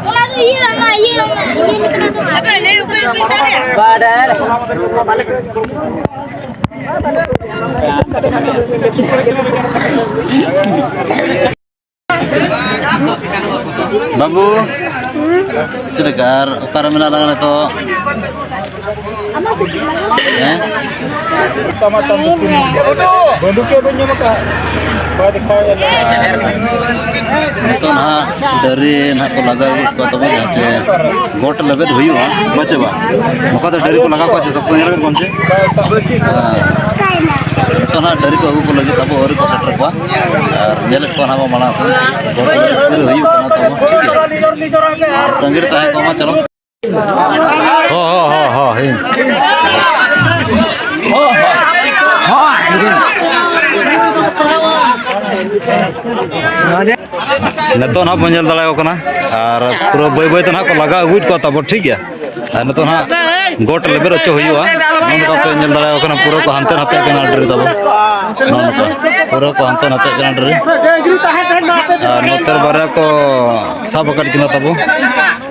ᱚᱱᱟ ᱫᱚ ᱤᱭᱟᱹ, ᱚᱱᱟ ᱤᱭᱟᱹ, ᱚᱱᱟ ᱤᱭᱟᱹ ᱞᱮᱠᱟᱱᱟᱜ ᱫᱚ ᱵᱟᱝ᱾ ᱵᱟᱹᱵᱩ, ᱪᱮᱫ ᱞᱮᱠᱟ ᱟᱨ ᱚᱠᱟᱨᱮ ᱢᱮᱱᱟᱜ ᱞᱟᱝᱟ ᱱᱤᱛᱚᱜ? ᱦᱮᱸ? ᱵᱟᱹᱱᱫᱩᱠᱤ ᱵᱟᱹᱧ ᱧᱟᱢ ᱟᱠᱟᱫ᱾ ᱵᱟᱭ ᱫᱮᱠᱷᱟᱣᱮᱫᱼᱟ᱾ ᱱᱤᱛᱚᱜ ᱱᱟᱦᱟᱜ ᱰᱟᱹᱝᱨᱤ ᱱᱟᱦᱟᱜ ᱠᱚ ᱞᱟᱜᱟ ᱟᱹᱜᱩᱭᱮᱫ ᱠᱚᱣᱟ ᱛᱟᱵᱚᱱ, ᱡᱟᱦᱟᱸ ᱪᱮ ᱜᱚᱴ ᱞᱮᱵᱮᱫ ᱦᱩᱭᱩᱜᱼᱟ᱾ ᱵᱟᱪᱮ ᱵᱟ? ᱱᱚᱝᱠᱟ ᱛᱮ ᱰᱟᱹᱝᱨᱤ ᱠᱚ ᱞᱟᱜᱟ ᱠᱚᱣᱟ ᱪᱮ? ᱥᱚᱠᱛᱚ ᱧᱮᱞ ᱠᱟᱜ ᱠᱚᱣᱟᱢ ᱪᱮ? ᱦᱮᱸ᱾ ᱱᱤᱛᱚᱜ ᱱᱟᱦᱟᱜ ᱰᱟᱹᱝᱨᱤ ᱠᱚ ᱟᱹᱜᱩ ᱠᱚ ᱞᱟᱹᱜᱤᱫ ᱟᱵᱚ ᱟᱹᱣᱨᱤ ᱠᱚ ᱥᱮᱴᱮᱨ ᱠᱚᱣᱟ᱾ ᱟᱨ ᱧᱮᱞᱮᱫ ᱠᱚᱣᱟ ᱱᱟᱦᱟᱜ ᱵᱚ ᱢᱟᱲᱟᱝ ᱥᱮᱱ᱾ ᱜᱚᱴ ᱞᱮᱵᱮᱫ ᱯᱩᱨᱟᱹ ᱦᱩᱭᱩᱜ ᱠᱟᱱᱟ ᱛᱟᱵᱚᱱ, ᱴᱷᱤᱠ ᱜᱮᱭᱟ? ᱛᱟᱺᱜᱤ ᱨᱮ ᱛᱟᱦᱮᱸ ᱠᱚᱜ ᱢᱟ, ᱪᱚᱞᱚ᱾ ᱦᱚᱸ, ᱦᱚᱸ, ᱦᱚᱸ, ᱦᱚᱸ, ᱦᱮᱸ᱾ ᱱᱤᱛᱚᱜ ᱱᱟᱦᱟᱜ ᱵᱚᱱ ᱧᱮᱞ ᱫᱟᱲᱮᱭᱟᱠᱚ ᱠᱟᱱᱟ, ᱟᱨ ᱯᱩᱨᱟᱹ ᱵᱟᱹᱭ ᱵᱟᱹᱭ ᱛᱮ ᱱᱟᱦᱟᱜ ᱠᱚ ᱞᱟᱜᱟ ᱟᱹᱜᱩᱭᱮᱫ ᱠᱚᱣᱟ ᱛᱟᱵᱚ, ᱴᱷᱤᱠ ᱜᱮᱭᱟ᱾ ᱟᱨ ᱱᱤᱛᱚᱜ ᱱᱟᱦᱟᱜ ᱜᱚᱴ ᱞᱮᱵᱮᱫ ᱦᱚᱪᱚ ᱦᱩᱭᱩᱜᱼᱟ᱾ ᱱᱚᱜᱼᱚ ᱱᱚᱝᱠᱟ ᱯᱮ ᱧᱮᱞ ᱫᱟᱲᱮᱭᱟᱠᱚ ᱠᱟᱱᱟ, ᱯᱩᱨᱟᱹ ᱠᱚ ᱦᱟᱱᱛᱮ ᱱᱟᱛᱮ ᱠᱟᱱᱟ ᱰᱟᱹᱝᱨᱤ ᱛᱟᱵᱚ᱾ ᱱᱚᱜᱼᱚ ᱱᱚᱝᱠᱟ ᱯᱩᱨᱟᱹ ᱠᱚ ᱦᱟᱱᱛᱮ ᱱᱟᱛᱮ ᱠᱟᱱᱟ ᱰᱟᱹᱝᱨᱤ᱾ ᱟᱨ ᱱᱚᱛᱮ ᱨᱮ ᱵᱟᱨᱭᱟ ᱠᱚ ᱥᱟᱵ ᱟᱠᱟᱫ ᱠᱤᱱᱟ ᱛᱟᱵᱚ᱾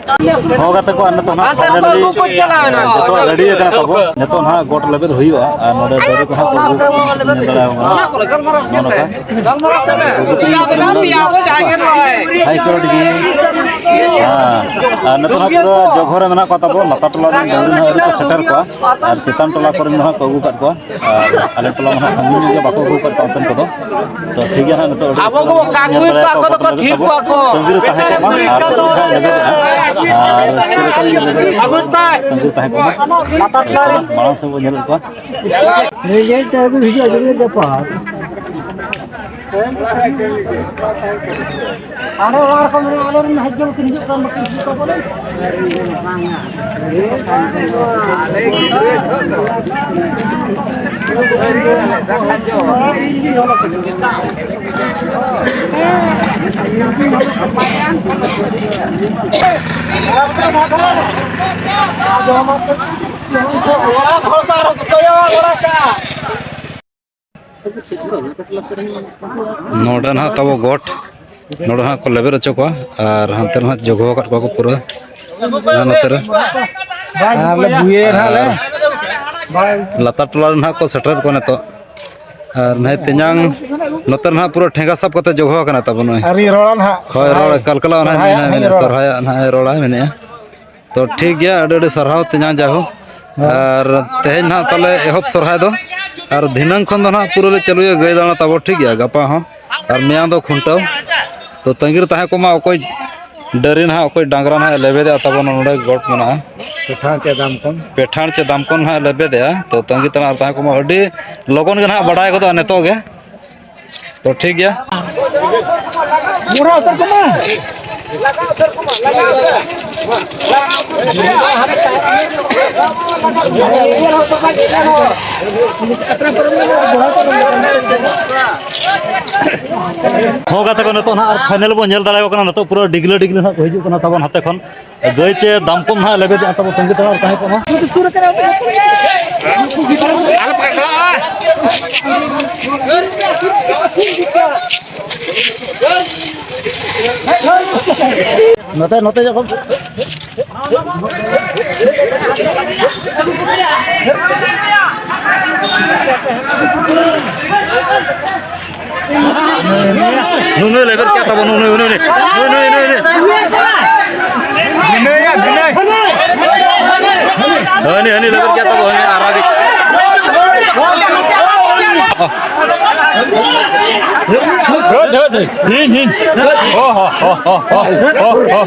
ᱦᱚᱸ ᱜᱟᱛᱮ ᱠᱚ, ᱟᱨ ᱱᱤᱛᱚᱜ ᱱᱟᱦᱟᱜ ᱦᱟᱱᱛᱮ ᱨᱮ finally ᱩᱱᱠᱩ ᱠᱚ ᱪᱟᱞᱟᱣ ᱮᱱᱟ᱾ ᱡᱚᱛᱚᱣᱟᱜ ready ᱟᱠᱟᱱᱟ ᱛᱟᱵᱚ᱾ ᱱᱤᱛᱚᱜ ᱱᱟᱦᱟᱜ ᱜᱚᱴ ᱞᱮᱵᱮᱫ ᱦᱩᱭᱩᱜᱼᱟ, ᱟᱨ ᱱᱚᱰᱮ ᱰᱟᱹᱝᱨᱤ ᱠᱚ ᱱᱟᱦᱟᱜ ᱠᱚ ᱟᱹᱜᱩ ᱠᱟᱛᱮ ᱧᱮᱞ ᱫᱟᱲᱮᱭᱟᱠᱚ ᱠᱟᱱᱟ᱾ ᱱᱚᱜᱼᱚ ᱱᱚᱝᱠᱟ᱾ ᱦᱟᱭ ᱠᱚᱨᱮ ᱰᱤᱜᱤ᱾ ᱦᱮᱸ, ᱟᱨ ᱱᱤᱛᱚᱜ ᱱᱟᱦᱟᱜ ᱯᱩᱨᱟᱹ ᱡᱚᱜᱷᱚ ᱨᱮ ᱢᱮᱱᱟᱜ ᱠᱚᱣᱟ ᱛᱟᱵᱚ, ᱞᱟᱛᱟᱨ ᱴᱚᱞᱟ ᱨᱮᱱ ᱰᱟᱹᱝᱨᱤ ᱱᱟᱦᱟᱜ ᱟᱹᱣᱨᱤ ᱠᱚ ᱥᱮᱴᱮᱨ ᱠᱚᱣᱟ, ᱟᱨ ᱪᱮᱛᱟᱱ ᱴᱚᱞᱟ ᱠᱚᱨᱮᱱ ᱫᱚ ᱱᱟᱦᱟᱜ ᱠᱚ ᱟᱹᱜᱩ ᱠᱟᱫ ᱠᱚᱣᱟ᱾ ᱟᱨ ᱟᱞᱮ ᱴᱚᱞᱟ ᱢᱟ ᱦᱟᱸᱜ ᱥᱟᱺᱜᱤᱧ ᱧᱚᱜ ᱜᱮᱭᱟ, ᱵᱟᱠᱚ ᱟᱹᱜᱩ ᱟᱠᱟᱫ ᱠᱚᱣᱟ ᱚᱱᱛᱮᱱ ᱠᱚᱫᱚ᱾ ᱛᱚ ᱴᱷᱤᱠ ᱜᱮᱭᱟ ᱦᱟᱸᱜ, ᱱᱤᱛᱚᱜ ᱟᱹᱰᱤ ᱟᱵᱚ ᱠᱚ ᱠᱟᱹᱢᱤ ᱠᱟᱹᱢᱤ ᱛᱟᱠᱚ ᱠᱚ ᱛᱟᱹᱵᱩ ᱛᱷᱤᱨ ᱠᱚᱣᱟ ᱠᱚ᱾ ᱛᱟᱺᱜᱤ ᱨᱮ ᱛᱟᱦᱮᱸ ᱠᱚᱜ ᱢᱟ ᱟᱨ ᱱᱤᱛᱚᱜ ᱦᱟᱸᱜ ᱞᱮᱵᱮᱫᱚᱜᱼᱟ᱾ ᱟᱨ ᱪᱮᱫ ᱞᱮᱠᱟ ᱞᱮᱵᱮᱫᱚᱜᱼᱟ, ᱛᱟᱺᱜᱤ ᱨᱮ ᱛᱟᱦᱮᱸ ᱠᱚᱜ ᱢᱟ᱾ ᱢᱟᱲᱟᱝ ᱥᱮᱫ ᱵᱚᱱ ᱧᱮᱞᱮᱫ ᱠᱚᱣᱟ᱾ ᱞᱟᱹᱭ ᱛᱮ ᱟᱹᱜᱩ ᱦᱤᱡᱩᱜᱼᱟ, ᱡᱩᱫᱤ ᱜᱟᱯᱟ᱾ ᱟᱞᱮ ᱚᱲᱟᱜ ᱨᱮᱠᱚ ᱢᱮᱱᱟ, ᱟᱞᱮ ᱨᱮᱱ ᱦᱟᱡᱽᱡᱚ ᱵᱟᱠᱚ ᱦᱤᱡᱩᱜ ᱠᱟᱱ, ᱵᱟᱠᱚ ᱦᱤᱡᱩᱜ ᱛᱟᱵᱚᱱᱟ᱾ ᱱᱚᱰᱮ ᱱᱟᱦᱟᱜ ᱛᱟᱵᱚ ᱜᱚᱴ, ᱱᱚᱰᱮ ᱱᱟᱦᱟᱜ ᱠᱚ ᱞᱮᱵᱮᱫ ᱦᱚᱪᱚ ᱠᱚᱣᱟ, ᱟᱨ ᱦᱟᱱᱛᱮ ᱱᱟᱦᱟᱜ ᱡᱚᱜᱷᱚ ᱟᱠᱟᱫ ᱠᱚᱣᱟ ᱠᱚ ᱯᱩᱨᱟᱹ᱾ ᱟᱨ ᱱᱚᱛᱮ ᱨᱮ ᱟᱨ ᱞᱮ ᱵᱩᱭᱟᱹᱭᱟ ᱱᱟᱦᱟᱜ ᱞᱮ᱾ ᱞᱟᱛᱟᱨ ᱴᱚᱞᱟ ᱨᱮ ᱱᱟᱦᱟᱜ ᱠᱚ ᱥᱮᱴᱮᱨᱮᱫ ᱠᱚᱣᱟ ᱱᱤᱛᱚᱜ᱾ ᱟᱨ ᱱᱟᱦᱟᱜ ᱛᱮᱧᱟᱝ ᱱᱚᱛᱮ ᱨᱮ ᱱᱟᱦᱟᱜ ᱯᱩᱨᱟᱹ ᱴᱷᱮᱸᱜᱟ ᱥᱟᱵ ᱠᱟᱛᱮ ᱡᱚᱜᱷᱚ ᱟᱠᱟᱱᱟ ᱛᱟᱵᱚᱱ ᱱᱚᱜᱼᱚᱭ᱾ ᱟᱨ ᱨᱚᱲᱟ ᱱᱟᱦᱟᱜ᱾ ᱦᱳᱭ, ᱨᱚᱲ ᱥᱚᱨᱦᱟᱭ, ᱠᱟᱞᱠᱟᱞᱟᱣ ᱱᱟᱦᱟᱜ ᱥᱚᱨᱦᱟᱭᱟᱜ ᱢᱮᱱᱟᱭ, ᱱᱟᱦᱟᱜ ᱨᱚᱲᱟ᱾ ᱥᱚᱨᱦᱟᱭᱟᱜ ᱱᱟᱦᱟᱜ ᱨᱚᱲᱟᱭ ᱢᱮᱱᱮᱫᱼᱟ᱾ ᱛᱚ ᱴᱷᱤᱠ ᱜᱮᱭᱟ, ᱟᱹᱰᱤ ᱟᱹᱰᱤ ᱥᱟᱨᱦᱟᱣ ᱛᱮᱧᱟᱝ ᱡᱟᱦᱳ᱾ ᱦᱮᱸ᱾ ᱟᱨ ᱛᱮᱦᱮᱧ ᱱᱟᱦᱟᱜ ᱛᱟᱦᱞᱮ ᱮᱦᱚᱵ ᱥᱚᱨᱦᱟᱭ ᱫᱚ, ᱟᱨ ᱫᱷᱤᱱᱟᱹᱝ ᱠᱷᱚᱱ ᱫᱚ ᱱᱟᱦᱟᱜ ᱯᱩᱨᱟᱹ ᱞᱮ ᱪᱟᱹᱞᱩᱭᱟ ᱜᱟᱹᱭ ᱫᱟᱬᱟ ᱛᱟᱵᱚ, ᱴᱷᱤᱠ ᱜᱮᱭᱟ? ᱜᱟᱯᱟ ᱦᱚᱸ ᱟᱨ ᱢᱮᱭᱟᱝ ᱫᱚ ᱠᱷᱩᱱᱴᱟᱹᱣ᱾ ᱛᱚ ᱛᱟᱺᱜᱤ ᱨᱮ ᱛᱟᱦᱮᱸ ᱠᱚᱜ ᱢᱟ, ᱚᱠᱚᱭ ᱰᱟᱹᱨᱤ ᱱᱟᱦᱟᱜ, ᱚᱠᱚᱭ ᱰᱟᱝᱨᱟ ᱱᱟᱦᱟᱜ ᱮ ᱞᱮᱵᱮᱫᱮᱜᱼᱟ ᱛᱟᱵᱚᱱ, ᱱᱚᱰᱮ ᱜᱚᱴ ᱢᱮᱱᱟᱜᱼᱟ᱾ ᱯᱮᱴᱷᱟᱲ ᱪᱮ ᱫᱟᱢᱠᱚᱢ? ᱯᱮᱴᱷᱟᱲ ᱪᱮ ᱫᱟᱢᱠᱚᱢ ᱱᱟᱦᱟᱜ ᱮ ᱞᱮᱵᱮᱫᱮᱜᱼᱟ᱾ ᱛᱚ ᱛᱟᱺᱜᱤ ᱛᱟᱲᱟᱜ ᱨᱮ ᱛᱟᱦᱮᱸ ᱠᱚᱜ ᱢᱟ, ᱟᱹᱰᱤ ᱞᱚᱜᱚᱱ ᱜᱮ ᱱᱟᱦᱟᱜ ᱵᱟᱰᱟᱭ ᱜᱚᱫᱚᱜᱼᱟ ᱱᱤᱛᱚᱜ ᱜᱮ᱾ ᱛᱚ ᱴᱷᱤᱠ ᱜᱮᱭᱟ᱾ ᱢᱚᱲᱟ ᱩᱛᱟᱹᱨ ᱠᱚᱢᱟ᱾ ᱦᱚᱸ ᱜᱟᱛᱮ ᱠᱚ, ᱱᱤᱛᱚᱜ ᱱᱟᱦᱟᱜ ᱟᱨ final ᱵᱚᱱ ᱧᱮᱞ ᱫᱟᱲᱮᱭᱟᱠᱚ ᱠᱟᱱᱟ᱾ ᱱᱤᱛᱚᱜ ᱯᱩᱨᱟᱹ ᱰᱤᱜᱽᱞᱟᱹ ᱰᱤᱜᱽᱞᱟᱹ ᱱᱟᱦᱟᱜ ᱠᱚ ᱦᱤᱡᱩᱜ ᱠᱟᱱᱟ ᱛᱟᱵᱚᱱ ᱦᱟᱱᱛᱮ ᱠᱷᱚᱱ᱾ ᱜᱟᱹᱭ ᱪᱮ ᱫᱟᱢᱠᱚᱢ ᱱᱟᱦᱟᱜ ᱞᱮᱵᱮᱫᱮᱜᱼᱟ ᱛᱟᱵᱚ, ᱛᱟᱺᱜᱤ ᱛᱟᱲᱟᱜ ᱨᱮ ᱛᱟᱦᱮᱸ ᱠᱚᱜ ᱢᱟ᱾ ᱱᱚᱛᱮ, ᱱᱚᱛᱮ ᱡᱚᱠᱷᱚᱱ ᱱᱩᱭ ᱱᱩᱭ ᱞᱮᱵᱮᱫ ᱠᱮᱫ ᱛᱟᱵᱚᱱ, ᱱᱩᱭ ᱱᱩᱭ ᱱᱩᱭ ᱱᱩᱭ ᱱᱩᱭ ᱱᱩᱭ ᱱᱩᱭ ᱱᱩᱭ᱾ ᱦᱟᱹᱱᱤ ᱦᱟᱹᱱᱤ ᱞᱮᱵᱮᱫ ᱠᱮᱫ ᱛᱟᱵᱚᱱ, ᱦᱟᱹᱱᱤ ᱟᱨᱟᱜᱤᱡ᱾ ᱦᱤᱧ ᱦᱤᱧ᱾ ᱦᱚ ᱦᱚ ᱦᱚ ᱦᱚ ᱦᱚ ᱦᱚ᱾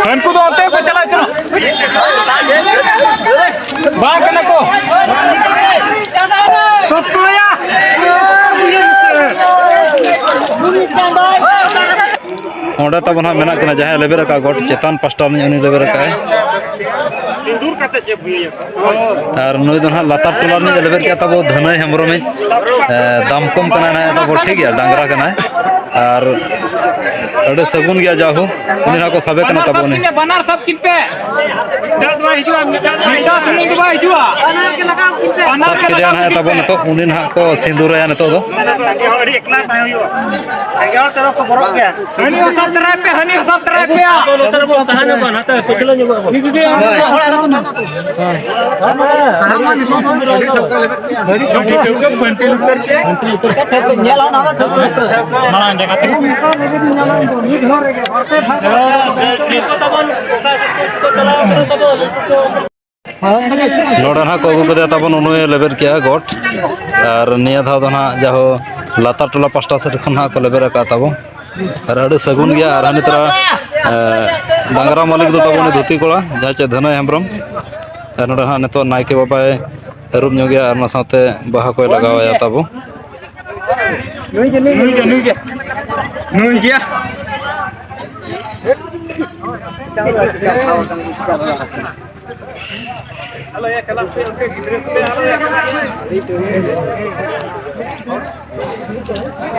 ᱦᱟᱹᱱᱠᱩ ᱫᱚ ᱚᱱᱛᱮ ᱠᱚ ᱪᱟᱞᱟᱜ ᱠᱟᱱᱟ᱾ ᱵᱟᱝ ᱠᱟᱱᱟ ᱠᱚ᱾ ᱚᱸᱰᱮ ᱛᱟᱵᱚᱱ ᱦᱟᱸᱜ ᱢᱮᱱᱟᱜ ᱠᱤᱱᱟ, ᱡᱟᱦᱟᱸᱭ ᱞᱮᱵᱮᱫ ᱟᱠᱟᱫ ᱜᱚᱴ ᱪᱮᱛᱟᱱ ᱯᱟᱥᱴᱟ ᱨᱤᱱᱤᱡ ᱩᱱᱤ ᱞᱮᱵᱮᱫ ᱟᱠᱟᱫ᱾ ᱟᱨ ᱱᱩᱭ ᱫᱚ ᱱᱟᱦᱟᱜ ᱞᱟᱛᱟᱨ ᱴᱚᱞᱟ ᱨᱤᱱᱤᱡ ᱞᱮᱵᱮᱫ ᱠᱮᱫ ᱛᱟᱵᱚ ᱫᱷᱟᱹᱱᱟᱹᱭ ᱦᱮᱢᱵᱨᱚᱢᱤᱡ, ᱮ, ᱫᱟᱢᱠᱚᱢ ᱠᱟᱱᱟᱭ ᱱᱟᱦᱟᱜ ᱛᱟᱵᱚ, ᱴᱷᱤᱠ ᱜᱮᱭᱟ, ᱰᱟᱝᱨᱟ ᱠᱟᱱᱟᱭ᱾ ᱟᱨ ᱟᱹᱰᱤ ᱥᱟᱹᱜᱩᱱ ᱜᱮᱭᱟ ᱡᱟᱦᱳ, ᱩᱱᱤ ᱱᱟᱦᱟᱜ ᱠᱚ ᱥᱟᱵᱮ ᱠᱟᱱᱟ ᱛᱟᱵᱚ ᱩᱱᱤ᱾ ᱵᱟᱱᱟᱨ ᱥᱟᱵ ᱠᱤᱱ ᱯᱮ᱾ ᱢᱤᱫᱴᱟᱝ ᱥᱩᱢᱩᱝ ᱫᱚ ᱵᱟᱭ ᱦᱤᱡᱩᱜᱼᱟ᱾ ᱥᱟᱵ ᱠᱮᱫᱮᱭᱟ ᱱᱟᱦᱟᱜ ᱛᱟᱵᱚ ᱱᱤᱛᱚᱜ, ᱩᱱᱤ ᱱᱟᱦᱟᱜ ᱠᱚ ᱥᱤᱸᱫᱩᱨᱟᱭᱟ ᱱᱤᱛᱚᱜ ᱫᱚ᱾ ᱦᱟᱹᱱᱤ ᱦᱚᱸ ᱥᱟᱵ ᱛᱚᱨᱟᱭ ᱯᱮ, ᱦᱟᱹᱱᱤ ᱦᱚᱸ ᱥᱟᱵ ᱛᱚᱨᱟᱭ ᱯᱮᱭᱟ᱾ ᱟᱫᱚ ᱱᱚᱛᱮ ᱨᱮᱵᱚᱱ ᱥᱟᱦᱟ ᱧᱚᱜᱚᱜᱼᱟ, ᱱᱟᱛᱮ ᱯᱟᱹᱪᱷᱞᱟᱹ ᱧᱚᱜᱚᱜ ᱟᱵᱚᱱ᱾ ᱦᱳᱭ᱾ ᱢᱟᱲᱟᱝ ᱡᱟᱭᱜᱟ ᱛᱮ᱾ ᱱᱚᱰᱮ ᱱᱟᱦᱟᱜ ᱠᱚ ᱟᱹᱜᱩ ᱠᱮᱫᱮᱭᱟ ᱛᱟᱵᱚᱱ, ᱩᱱᱩᱭ ᱞᱮᱵᱮᱫ ᱠᱮᱜᱼᱟ ᱜᱚᱴ᱾ ᱟᱨ ᱱᱤᱭᱟᱹ ᱫᱷᱟᱣ ᱫᱚ ᱱᱟᱦᱟᱜ ᱡᱟᱦᱳ ᱞᱟᱛᱟᱨ ᱴᱚᱞᱟ ᱯᱟᱥᱴᱟ ᱥᱮᱫ ᱠᱷᱚᱱ ᱱᱟᱦᱟᱜ ᱠᱚ ᱞᱮᱵᱮᱫ ᱟᱠᱟᱫ ᱛᱟᱵᱚᱱ᱾ ᱟᱨ ᱟᱹᱰᱤ ᱥᱟᱹᱜᱩᱱ ᱜᱮᱭᱟ᱾ ᱟᱨ ᱦᱟᱹᱱᱤ ᱛᱚᱨᱟ, ᱮ, ᱰᱟᱝᱨᱟ ᱢᱟᱹᱞᱤᱠ ᱫᱚ ᱛᱟᱵᱚᱱ ᱩᱱᱤ ᱫᱷᱩᱛᱤ ᱠᱚᱲᱟ, ᱡᱟᱦᱟᱸᱭ ᱪᱮ ᱫᱷᱟᱹᱱᱟᱹᱭ ᱦᱮᱢᱵᱨᱚᱢ᱾ ᱟᱨ ᱱᱚᱰᱮ ᱱᱟᱦᱟᱜ ᱱᱤᱛᱚᱜ ᱱᱟᱭᱠᱮ ᱵᱟᱵᱟᱭ ᱟᱹᱨᱩᱵ ᱧᱚᱜᱮᱭᱟ ᱟᱨ ᱚᱱᱟ ᱥᱟᱶᱛᱮ ᱵᱟᱦᱟ ᱠᱚᱭ ᱞᱟᱜᱟᱣ ᱟᱭᱟ ᱛᱟᱵᱚ᱾ ᱱᱩᱭ ᱜᱮ, ᱱᱩᱭ ᱜᱮ, ᱱᱩᱭ ᱜᱮ, ᱱᱩᱭ ᱜᱮ᱾ ᱟᱞᱚᱭᱟ, ᱪᱟᱞᱟᱜ ᱯᱮ, ᱚᱱᱛᱮ ᱜᱤᱫᱽᱨᱟᱹ ᱠᱚᱯᱮ, ᱟᱞᱚᱭᱟ᱾ ᱦᱮᱸ,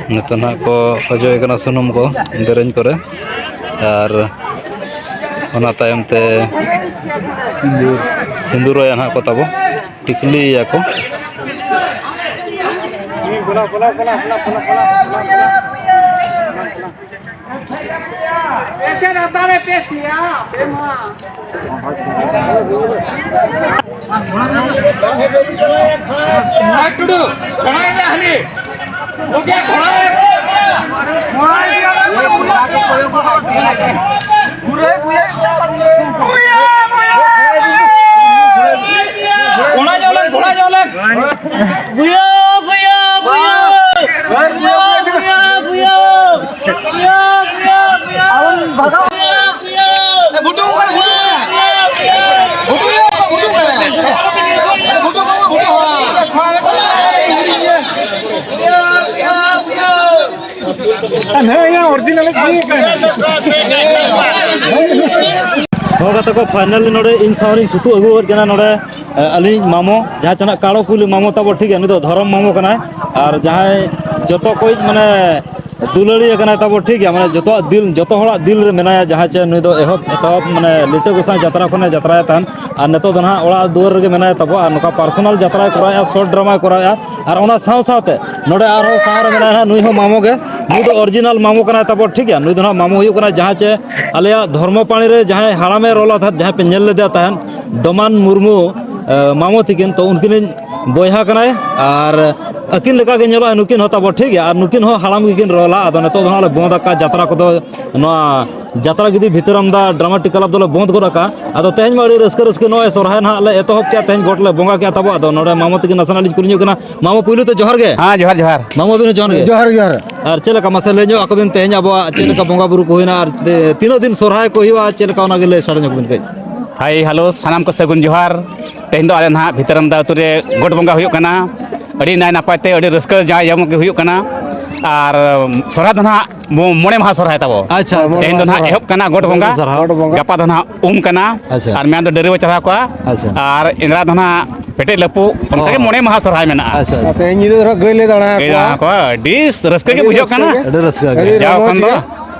ᱱᱤᱛᱚᱜ ᱱᱟᱦᱟᱜ ᱠᱚ ᱚᱡᱚᱜ ᱠᱟᱱᱟ ᱥᱩᱱᱩᱢ ᱠᱚ ᱫᱮᱨᱮᱧ ᱠᱚᱨᱮ, ᱟᱨ ᱚᱱᱟ ᱛᱟᱭᱚᱢ ᱛᱮ ᱥᱤᱸᱫᱩᱨ, ᱥᱤᱸᱫᱩᱨᱟᱭᱟ ᱱᱟᱦᱟᱜ ᱠᱚ ᱛᱟᱵᱚ, ᱴᱤᱠᱞᱤᱭᱟᱠᱚ᱾ ᱟᱨ ᱴᱩᱰᱩ, ᱠᱚᱲᱟᱭ ᱢᱮ ᱦᱟᱹᱱᱤ᱾ ᱜᱚᱢᱠᱮ, ᱠᱚᱲᱟᱭ᱾ ᱠᱚᱲᱟ ᱧᱚᱜ ᱞᱮᱢ, ᱠᱚᱲᱟ ᱧᱚᱜ ᱞᱮᱢ᱾ ᱵᱩᱭᱟᱹ, ᱵᱩᱭᱟᱹ, ᱵᱩᱭᱟᱹ᱾ ᱵᱩᱭᱟᱹ, ᱵᱩᱭᱟᱹ, ᱵᱩᱭᱟᱹ᱾ ᱵᱩᱭᱟᱹ, ᱵᱩᱭᱟᱹ, ᱵᱩᱭᱟᱹ᱾ ᱵᱩᱭᱟᱹ, ᱵᱩᱭᱟᱹ᱾ ᱮ, ᱵᱷᱩᱴᱩ ᱠᱟᱱᱟ, ᱵᱷᱩᱴᱩ ᱠᱟᱱᱟ᱾ ᱵᱷᱩᱴᱩ ᱠᱟᱱᱟ, ᱵᱷᱩᱴᱩ ᱠᱟᱱᱟ᱾ ᱵᱷᱩᱴᱩ ᱠᱟᱱᱟ, ᱵᱷᱩᱴᱩ ᱠᱟᱱᱟ᱾ ᱵᱩᱭᱟᱹ, ᱵᱩᱭᱟᱹ, ᱵᱩᱭᱟᱹ᱾ ᱦᱮᱸ, ᱤᱧᱟᱹᱜ original ᱜᱮ ᱠᱟᱱᱟ᱾ ᱦᱚᱲ ᱜᱟᱛᱮ ᱠᱚ, finally ᱱᱚᱰᱮ ᱤᱧ ᱥᱟᱶ ᱨᱤᱧ ᱥᱩᱛᱩᱜ ᱟᱹᱜᱩ ᱟᱠᱟᱫ ᱠᱤᱱᱟ ᱱᱚᱰᱮ, ᱮ, ᱟᱹᱞᱤᱧ ᱢᱟᱢᱚ, ᱡᱟᱦᱟᱸᱭ ᱪᱚ ᱱᱟᱜ ᱠᱟᱲᱚ ᱠᱩᱞᱤ ᱢᱟᱢᱚ ᱛᱟᱵᱚ, ᱴᱷᱤᱠ ᱜᱮᱭᱟ, ᱱᱩᱭ ᱫᱚ ᱫᱷᱚᱨᱚᱢ ᱢᱟᱢᱚ ᱠᱟᱱᱟᱭ᱾ ᱟᱨ ᱡᱟᱦᱟᱸᱭ ᱡᱚᱛᱚ ᱠᱚᱭᱤᱡ ᱢᱟᱱᱮ ᱫᱩᱞᱟᱹᱲᱤᱭᱟᱹ ᱠᱟᱱᱟᱭ ᱛᱟᱵᱚ, ᱴᱷᱤᱠ ᱜᱮᱭᱟ, ᱢᱟᱱᱮ ᱡᱚᱛᱚᱣᱟᱜ ᱫᱤᱞ, ᱡᱚᱛᱚ ᱦᱚᱲᱟᱜ ᱫᱤᱞ ᱨᱮ ᱢᱮᱱᱟᱭᱟ, ᱡᱟᱦᱟᱸᱭ ᱪᱚ ᱱᱩᱭ ᱫᱚ ᱮᱦᱚᱵ, ᱮᱛᱚᱦᱚᱵ ᱢᱟᱱᱮ ᱞᱤᱴᱟᱹ ᱜᱚᱸᱥᱟᱭ ᱡᱟᱛᱨᱟ ᱠᱷᱚᱱᱮ ᱡᱟᱛᱨᱟᱭᱟ ᱛᱟᱦᱮᱱ᱾ ᱟᱨ ᱱᱤᱛᱚᱜ ᱫᱚ ᱱᱟᱦᱟᱜ ᱚᱲᱟᱜ ᱫᱩᱣᱟᱹᱨ ᱨᱮᱜᱮ ᱢᱮᱱᱟᱭ ᱛᱟᱵᱚ᱾ ᱟᱨ ᱱᱚᱝᱠᱟ personal ᱡᱟᱛᱨᱟᱭ ᱠᱚᱨᱟᱣᱮᱫᱼᱟ, short dramaᱭ ᱠᱚᱨᱟᱣᱮᱫᱼᱟ᱾ ᱟᱨ ᱚᱱᱟ ᱥᱟᱶ ᱥᱟᱶᱛᱮ ᱱᱚᱰᱮ ᱟᱨᱦᱚᱸ ᱥᱟᱦᱟ ᱨᱮ ᱢᱮᱱᱟᱭᱟ ᱱᱟᱦᱟᱜ, ᱱᱩᱭ ᱦᱚᱸ ᱢᱟᱢᱚ ᱜᱮ᱾ ᱱᱩᱭ ᱫᱚ original ᱢᱟᱢᱚ ᱠᱟᱱᱟᱭ ᱛᱟᱵᱚ, ᱴᱷᱤᱠ ᱜᱮᱭᱟ᱾ ᱱᱩᱭ ᱫᱚ ᱱᱟᱦᱟᱜ ᱢᱟᱢᱚ ᱦᱩᱭᱩᱜ ᱠᱟᱱᱟ ᱡᱟᱦᱟᱸ ᱪᱮ ᱟᱞᱮᱭᱟᱜ ᱫᱷᱚᱨᱢᱚᱯᱟᱲᱤ ᱨᱮ ᱡᱟᱦᱟᱸᱭ ᱦᱟᱲᱟᱢᱮ ᱨᱚᱞᱟ ᱛᱟᱦᱮᱸᱫ, ᱡᱟᱦᱟᱸᱭ ᱯᱮ ᱧᱮᱞ ᱞᱮᱫᱮᱭᱟ ᱛᱟᱦᱮᱸᱫ, ᱰᱚᱢᱟᱱ ᱢᱩᱨᱢᱩ, ᱮ, ᱢᱟᱢᱚ ᱛᱤᱠᱤᱱ, ᱛᱚ ᱩᱱᱠᱤᱱᱤᱡ ᱵᱚᱭᱦᱟ ᱠᱟᱱᱟᱭ᱾ ᱟᱨ ᱟᱹᱠᱤᱱ ᱞᱮᱠᱟ ᱜᱮ ᱧᱮᱞᱚᱜᱼᱟ ᱱᱩᱠᱤᱱ ᱦᱚᱸ ᱛᱟᱵᱚ, ᱴᱷᱤᱠ ᱜᱮᱭᱟ᱾ ᱟᱨ ᱱᱩᱠᱤᱱ ᱦᱚᱸ ᱦᱟᱲᱟᱢ ᱜᱮᱠᱤᱱ ᱨᱚᱞᱟ᱾ ᱟᱫᱚ ᱱᱤᱛᱚᱜ ᱫᱚ ᱦᱟᱸᱜ ᱞᱮ ᱵᱚᱸᱫᱽ ᱟᱠᱟᱫ ᱡᱟᱛᱨᱟ ᱠᱚᱫᱚ, ᱱᱚᱣᱟ ᱡᱟᱛᱨᱟ ᱜᱤᱫᱤ ᱵᱷᱤᱛᱟᱹᱨᱟᱢᱫᱟ ᱰᱨᱟᱢᱟ ᱴᱤ ᱠᱞᱟᱵᱽ ᱫᱚᱞᱮ ᱵᱚᱸᱫᱽ ᱜᱚᱫ ᱟᱠᱟᱫᱼᱟ᱾ ᱟᱫᱚ ᱛᱮᱦᱮᱧ ᱢᱟ ᱟᱹᱰᱤ ᱨᱟᱹᱥᱠᱟᱹ ᱨᱟᱹᱥᱠᱟᱹ ᱱᱚᱜᱼᱚᱭ ᱥᱚᱨᱦᱟᱭ ᱱᱟᱦᱟᱜ ᱞᱮ ᱮᱛᱚᱦᱚᱵ ᱠᱮᱫᱼᱟ, ᱛᱮᱦᱮᱧ ᱜᱚᱴ ᱞᱮ ᱵᱚᱸᱜᱟ ᱠᱮᱫᱼᱟ ᱛᱟᱵᱚ᱾ ᱟᱫᱚ ᱱᱚᱰᱮ ᱢᱟᱢᱚ ᱛᱟᱹᱠᱤᱱ ᱱᱟᱥᱮᱱᱟᱜ ᱞᱤᱧ ᱠᱩᱞᱤ ᱧᱚᱜ ᱠᱤᱱᱟ᱾ ᱢᱟᱢᱚ, ᱯᱩᱭᱞᱩ ᱛᱮ ᱡᱚᱦᱟᱨ ᱜᱮ᱾ ᱦᱮᱸ, ᱡᱚᱦᱟᱨ, ᱡᱚᱦᱟᱨ᱾ ᱡᱚᱦᱟᱨ ᱜᱮ, ᱡᱚᱦᱟᱨ᱾ ᱟᱨ ᱪᱮᱫ ᱞᱮᱠᱟ ᱢᱟᱥᱮ ᱞᱟᱹᱭ ᱧᱚᱜ ᱟᱠᱚ ᱵᱤᱱ, ᱛᱮᱦᱮᱧ ᱟᱵᱚᱣᱟᱜ ᱪᱮᱫ ᱞᱮᱠᱟ ᱵᱚᱸᱜᱟ ᱵᱩᱨᱩ ᱠᱚ ᱦᱩᱭᱱᱟ ᱟᱨ ᱛᱤ-, ᱛᱤᱱᱟᱹᱜ ᱫᱤᱱ ᱥᱚᱨᱦᱟᱭ ᱠᱚ ᱦᱩᱭᱩᱜᱼᱟ, ᱪᱮᱫ ᱞᱮᱠᱟ ᱚᱱᱟ ᱜᱮ ᱞᱟᱹᱭ ᱥᱟᱰᱮ ᱧᱚᱜ ᱵᱤᱱ ᱠᱟᱹᱡ᱾ ᱦᱟᱭ, ᱦᱮᱞᱳ, ᱥᱟᱱᱟᱢ ᱠᱚ ᱥᱟᱹᱜᱩᱱ ᱡᱚᱦᱟᱨ᱾ ᱛᱮᱦᱮᱧ ᱫᱚ ᱟᱞᱮ ᱱᱟᱦᱟᱜ ᱵᱷᱤᱛᱟᱹᱨᱟᱢᱫᱟ ᱟᱹᱛᱩ ᱨᱮ ᱜᱚᱴ ᱵᱚᱸᱜᱟ ᱦᱩᱭᱩᱜ ᱠᱟᱱᱟ᱾ ᱟᱹᱰᱤ ᱱᱟᱭ ᱱᱟᱯᱟᱭ ᱛᱮ, ᱟᱹᱰᱤ ᱨᱟᱹᱥᱠᱟᱹ ᱡᱟᱸᱠ ᱡᱚᱢᱚᱠ ᱜᱮ ᱦᱩᱭᱩᱜ ᱠᱟᱱᱟ᱾ ᱟᱨ ᱥᱚᱨᱦᱟᱭ ᱫᱚ ᱱᱟᱦᱟᱜ ᱢᱚ-, ᱢᱚᱬᱮ ᱢᱟᱦᱟ ᱥᱚᱨᱦᱟᱭ ᱛᱟᱵᱚ᱾ ᱟᱪᱪᱷᱟ, ᱟᱪᱪᱷᱟ᱾ ᱛᱮᱦᱮᱧ ᱫᱚ ᱱᱟᱦᱟᱜ ᱥᱚᱨᱦᱟᱭ᱾ ᱮᱦᱚᱵ ᱠᱟᱱᱟ ᱜᱚᱴ ᱵᱚᱸᱜᱟ᱾ ᱜᱚᱴ ᱵᱚᱸᱜᱟ᱾ ᱜᱟᱯᱟ ᱫᱚ ᱱᱟᱦᱟᱜ ᱩᱢ ᱠᱟᱱᱟ᱾ ᱟᱪᱪᱷᱟ᱾ ᱟᱨ ᱢᱮᱭᱟᱝ ᱫᱚ ᱰᱟᱹᱝᱨᱤ ᱵᱚ ᱪᱟᱨᱦᱟᱣ ᱠᱚᱣᱟ᱾ ᱟᱪᱪᱷᱟ᱾ ᱟᱨ ᱮᱱᱫᱨᱟ ᱫᱚ ᱱᱟᱦᱟᱜ ᱯᱮᱴᱮᱡ ᱞᱟᱹᱯᱩᱜ, ᱚᱱᱠᱟ ᱜᱮ ᱚ᱾ ᱢᱚᱬᱮ ᱢᱟᱦᱟ ᱥᱚᱨᱦᱟᱭ ᱢᱮᱱᱟᱜᱼᱟ᱾ ᱟᱪᱪᱷᱟ, ᱟᱪᱪᱷᱟ᱾ ᱛᱮᱦᱮᱧ ᱧᱤᱫᱟᱹ ᱫᱚ ᱱᱟᱦᱟᱜ ᱜᱟᱹᱭ ᱞᱮ ᱫᱟᱬᱟ ᱜᱟᱹᱭ ᱟᱠᱚᱣᱟ᱾ ᱫᱟᱬᱟ ᱠᱚᱣᱟ, ᱟᱹᱰᱤ ᱨᱟᱹᱥᱠᱟᱹ ᱜᱮ ᱟᱹᱰᱤ ᱵᱩᱡᱷᱟᱹᱜ ᱨᱟᱹᱥᱠᱟᱹ ᱠᱟᱱᱟ᱾ ᱜᱮ᱾ ᱟᱹᱰᱤ ᱨᱟᱹᱥᱠᱟᱹ ᱜᱮ᱾ ᱡᱟᱣ ᱨᱚᱢᱚᱡᱽ ᱠᱷᱚᱱ ᱫᱚ ᱜᱮ᱾